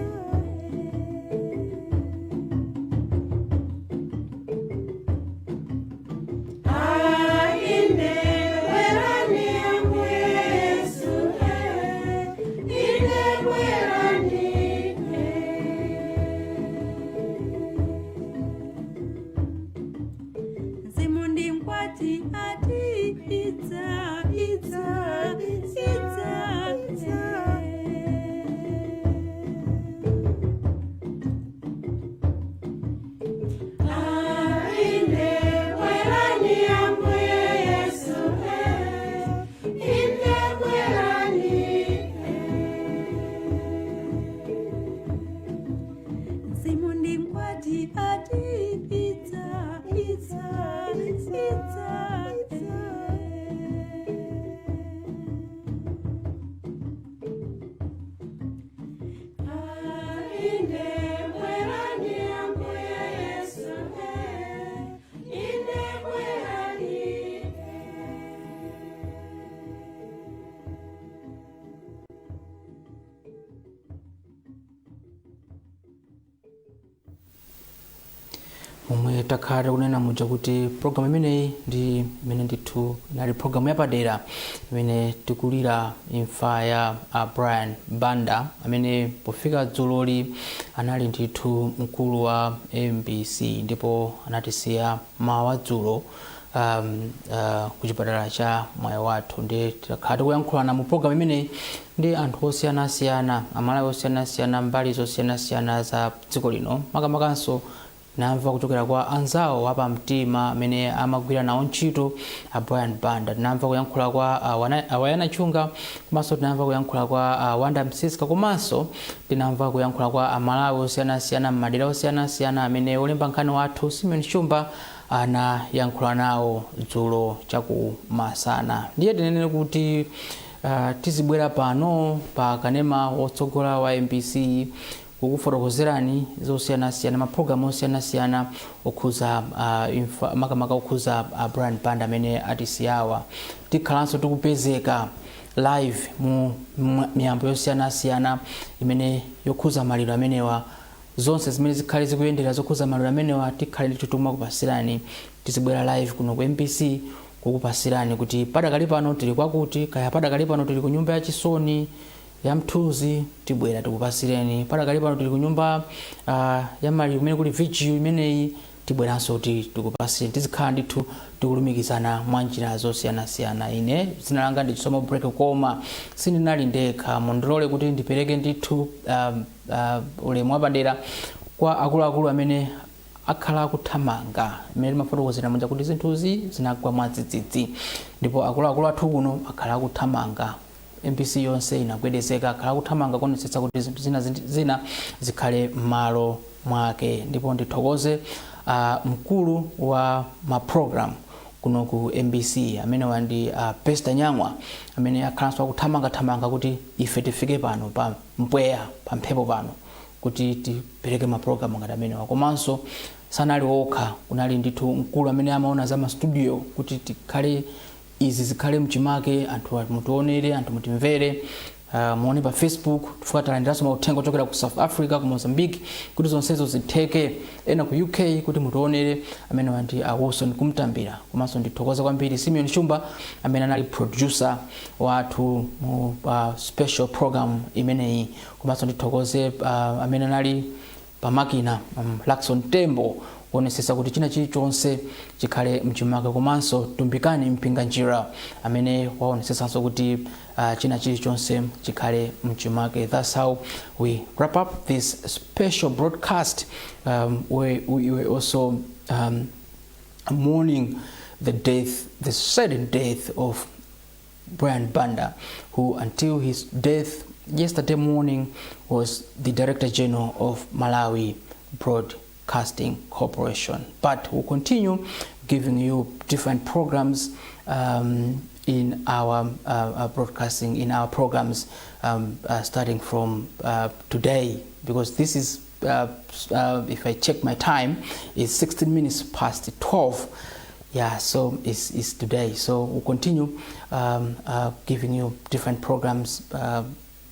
Ine bwerani ambuye Yesu ine bwerani. Mzimu ndi mkwati ati idza idza idza. Ine bwerani ambuye Yesu ine bwerani. Mzimu ndi mkwati ati idza idza idza. Ine bwerani ambuye Yesu ine bwerani. Momwe takhala tikunena muja kuti programu imeneyi ndi imene ndithu inali programu yapadera imene tikulira imfa ya Brian Banda, amene pofika dzuloli anali ndithu mkulu wa MBC, ndipo anatisiya mawa dzulo ku chipatala cha Mwaiwathu. Ndi takhala tikuyankhulana mu programu imeneyi ndi anthu osiyanasiyana, Amalawi osiyanasiyana, mbali zosiyanasiyana za dziko lino. Makamakanso tinamva kuchokera kwa anzawo apamtima amene amagwira nawo ntchito a Brian Banda. Tinamva kuyankhula kwa Awayana Chunga, komanso tinamva kuyankhula kwa Wanda Msiska, komanso tinamva kuyankhula kwa Amalawi osiyanasiyana m'madera osiyanasiyana amene olemba nkhani wathu Simeon Shumba anayankhula nawo dzulo chakumasana. Ndiye tinene kuti tizibwera pano pa kanema wotsogola wa MBC kukufotokozerani zosiyanasiyana, mapulogalamu osiyanasiyana okhuza makamaka okhuza Brian Banda amene atisiyawa. Tikhalanso tikupezeka live mu miyambo yosiyanasiyana imene yokhuza maliro amenewa. Zonse zimene zikhale zikuyendera zokhuza maliro amenewa, tikhale ndithu tikumakupasirani. Tizibwera live kuno ku MBC kukupasirani kuti padakali pano tili kwakuti, kaya padakali pano tili ku nyumba yachisoni ya Mthunzi, tibwera tikupasireni. Padakali pano tili ku nyumba ya maliro kumene kuli vigil imeneyi, tibweranso kuti tikupasireni. Tizikhala ndithu tikulumikizana mwa njira zosiyanasiyana. Ine dzina langa ndi Chisomo Break, koma sindinali ndekha. Mundilole kuti ndipereke ndithu ulemu wapadera kwa akuluakulu amene akhala akuthamanga, imene timafotokozera muja kuti zinthuzi zinagwa mwadzidzidzi, ndipo akuluakulu athu kuno akhala akuthamanga. MBC yonse inagwedezeka, akhala akuthamanga kuonetsetsa kuti zinthu zina zikhale m'malo mwake. Ndipo ndithokoze mkulu wa maprogram kuno ku MBC, amene wandi Bester Nyang'wa, amene akhalanso akuthamangathamanga kuti ife tifike pano pa mpweya, pa mphepo pano, kuti tipereke mapulogalamu ngati amenewa. Komanso sanali okha, kunali ndithu mkulu amene amaona za mastudio kuti tikhale izi zikhale mchimake, anthu mutionere, anthu mutimvere, muone pa Facebook, chifukwa talandiranso mauthenga ochokera ku South Africa, ku Mozambique, kuti zonsezo zitheke, ena ku UK, kuti mutionere. Amene wandi Wilson Kumtambira. Komanso ndithokoza kwambiri Simeon Shumba amene anali producer wathu mu special program imeneyi. Komanso ndithokoze amene anali pamakina, Lakson Tembo, kuonesesa kuti china chilichonse chikhale mchimake, komanso Tumbikani Mpinganjira amene waonesesanso kuti china chilichonse chikhale mchimake. That's how we wrap up this special broadcast, where we were also mourning the death, the sudden death of Brian Banda, who until his death yesterday morning was the Director General of Malawi Broadcasting Corporation. But we'll continue giving you different programs in our broadcasting, in our programs starting from today, because this is, if I check my time, it's 16 minutes past 12. Yeah, so it's today. So we'll continue giving you different programs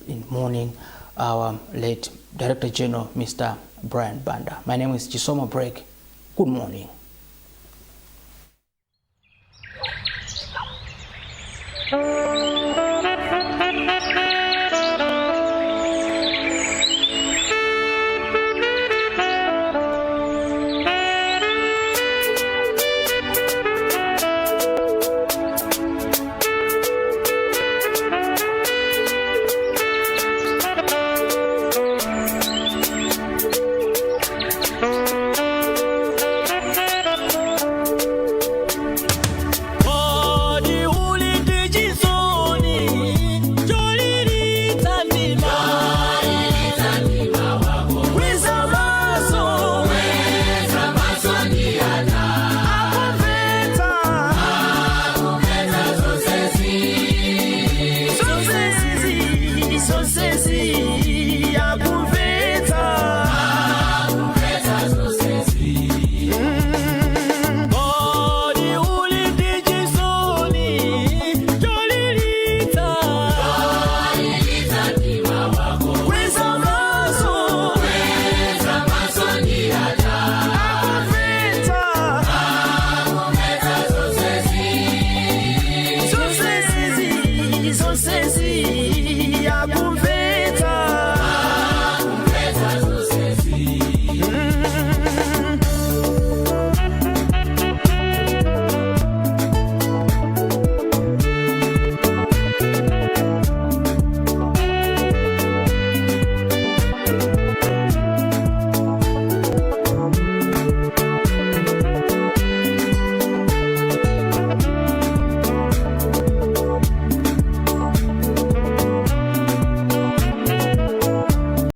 in mourning our late Director General, Mr. Brian Banda. My name is Chisomo Break. Good morning.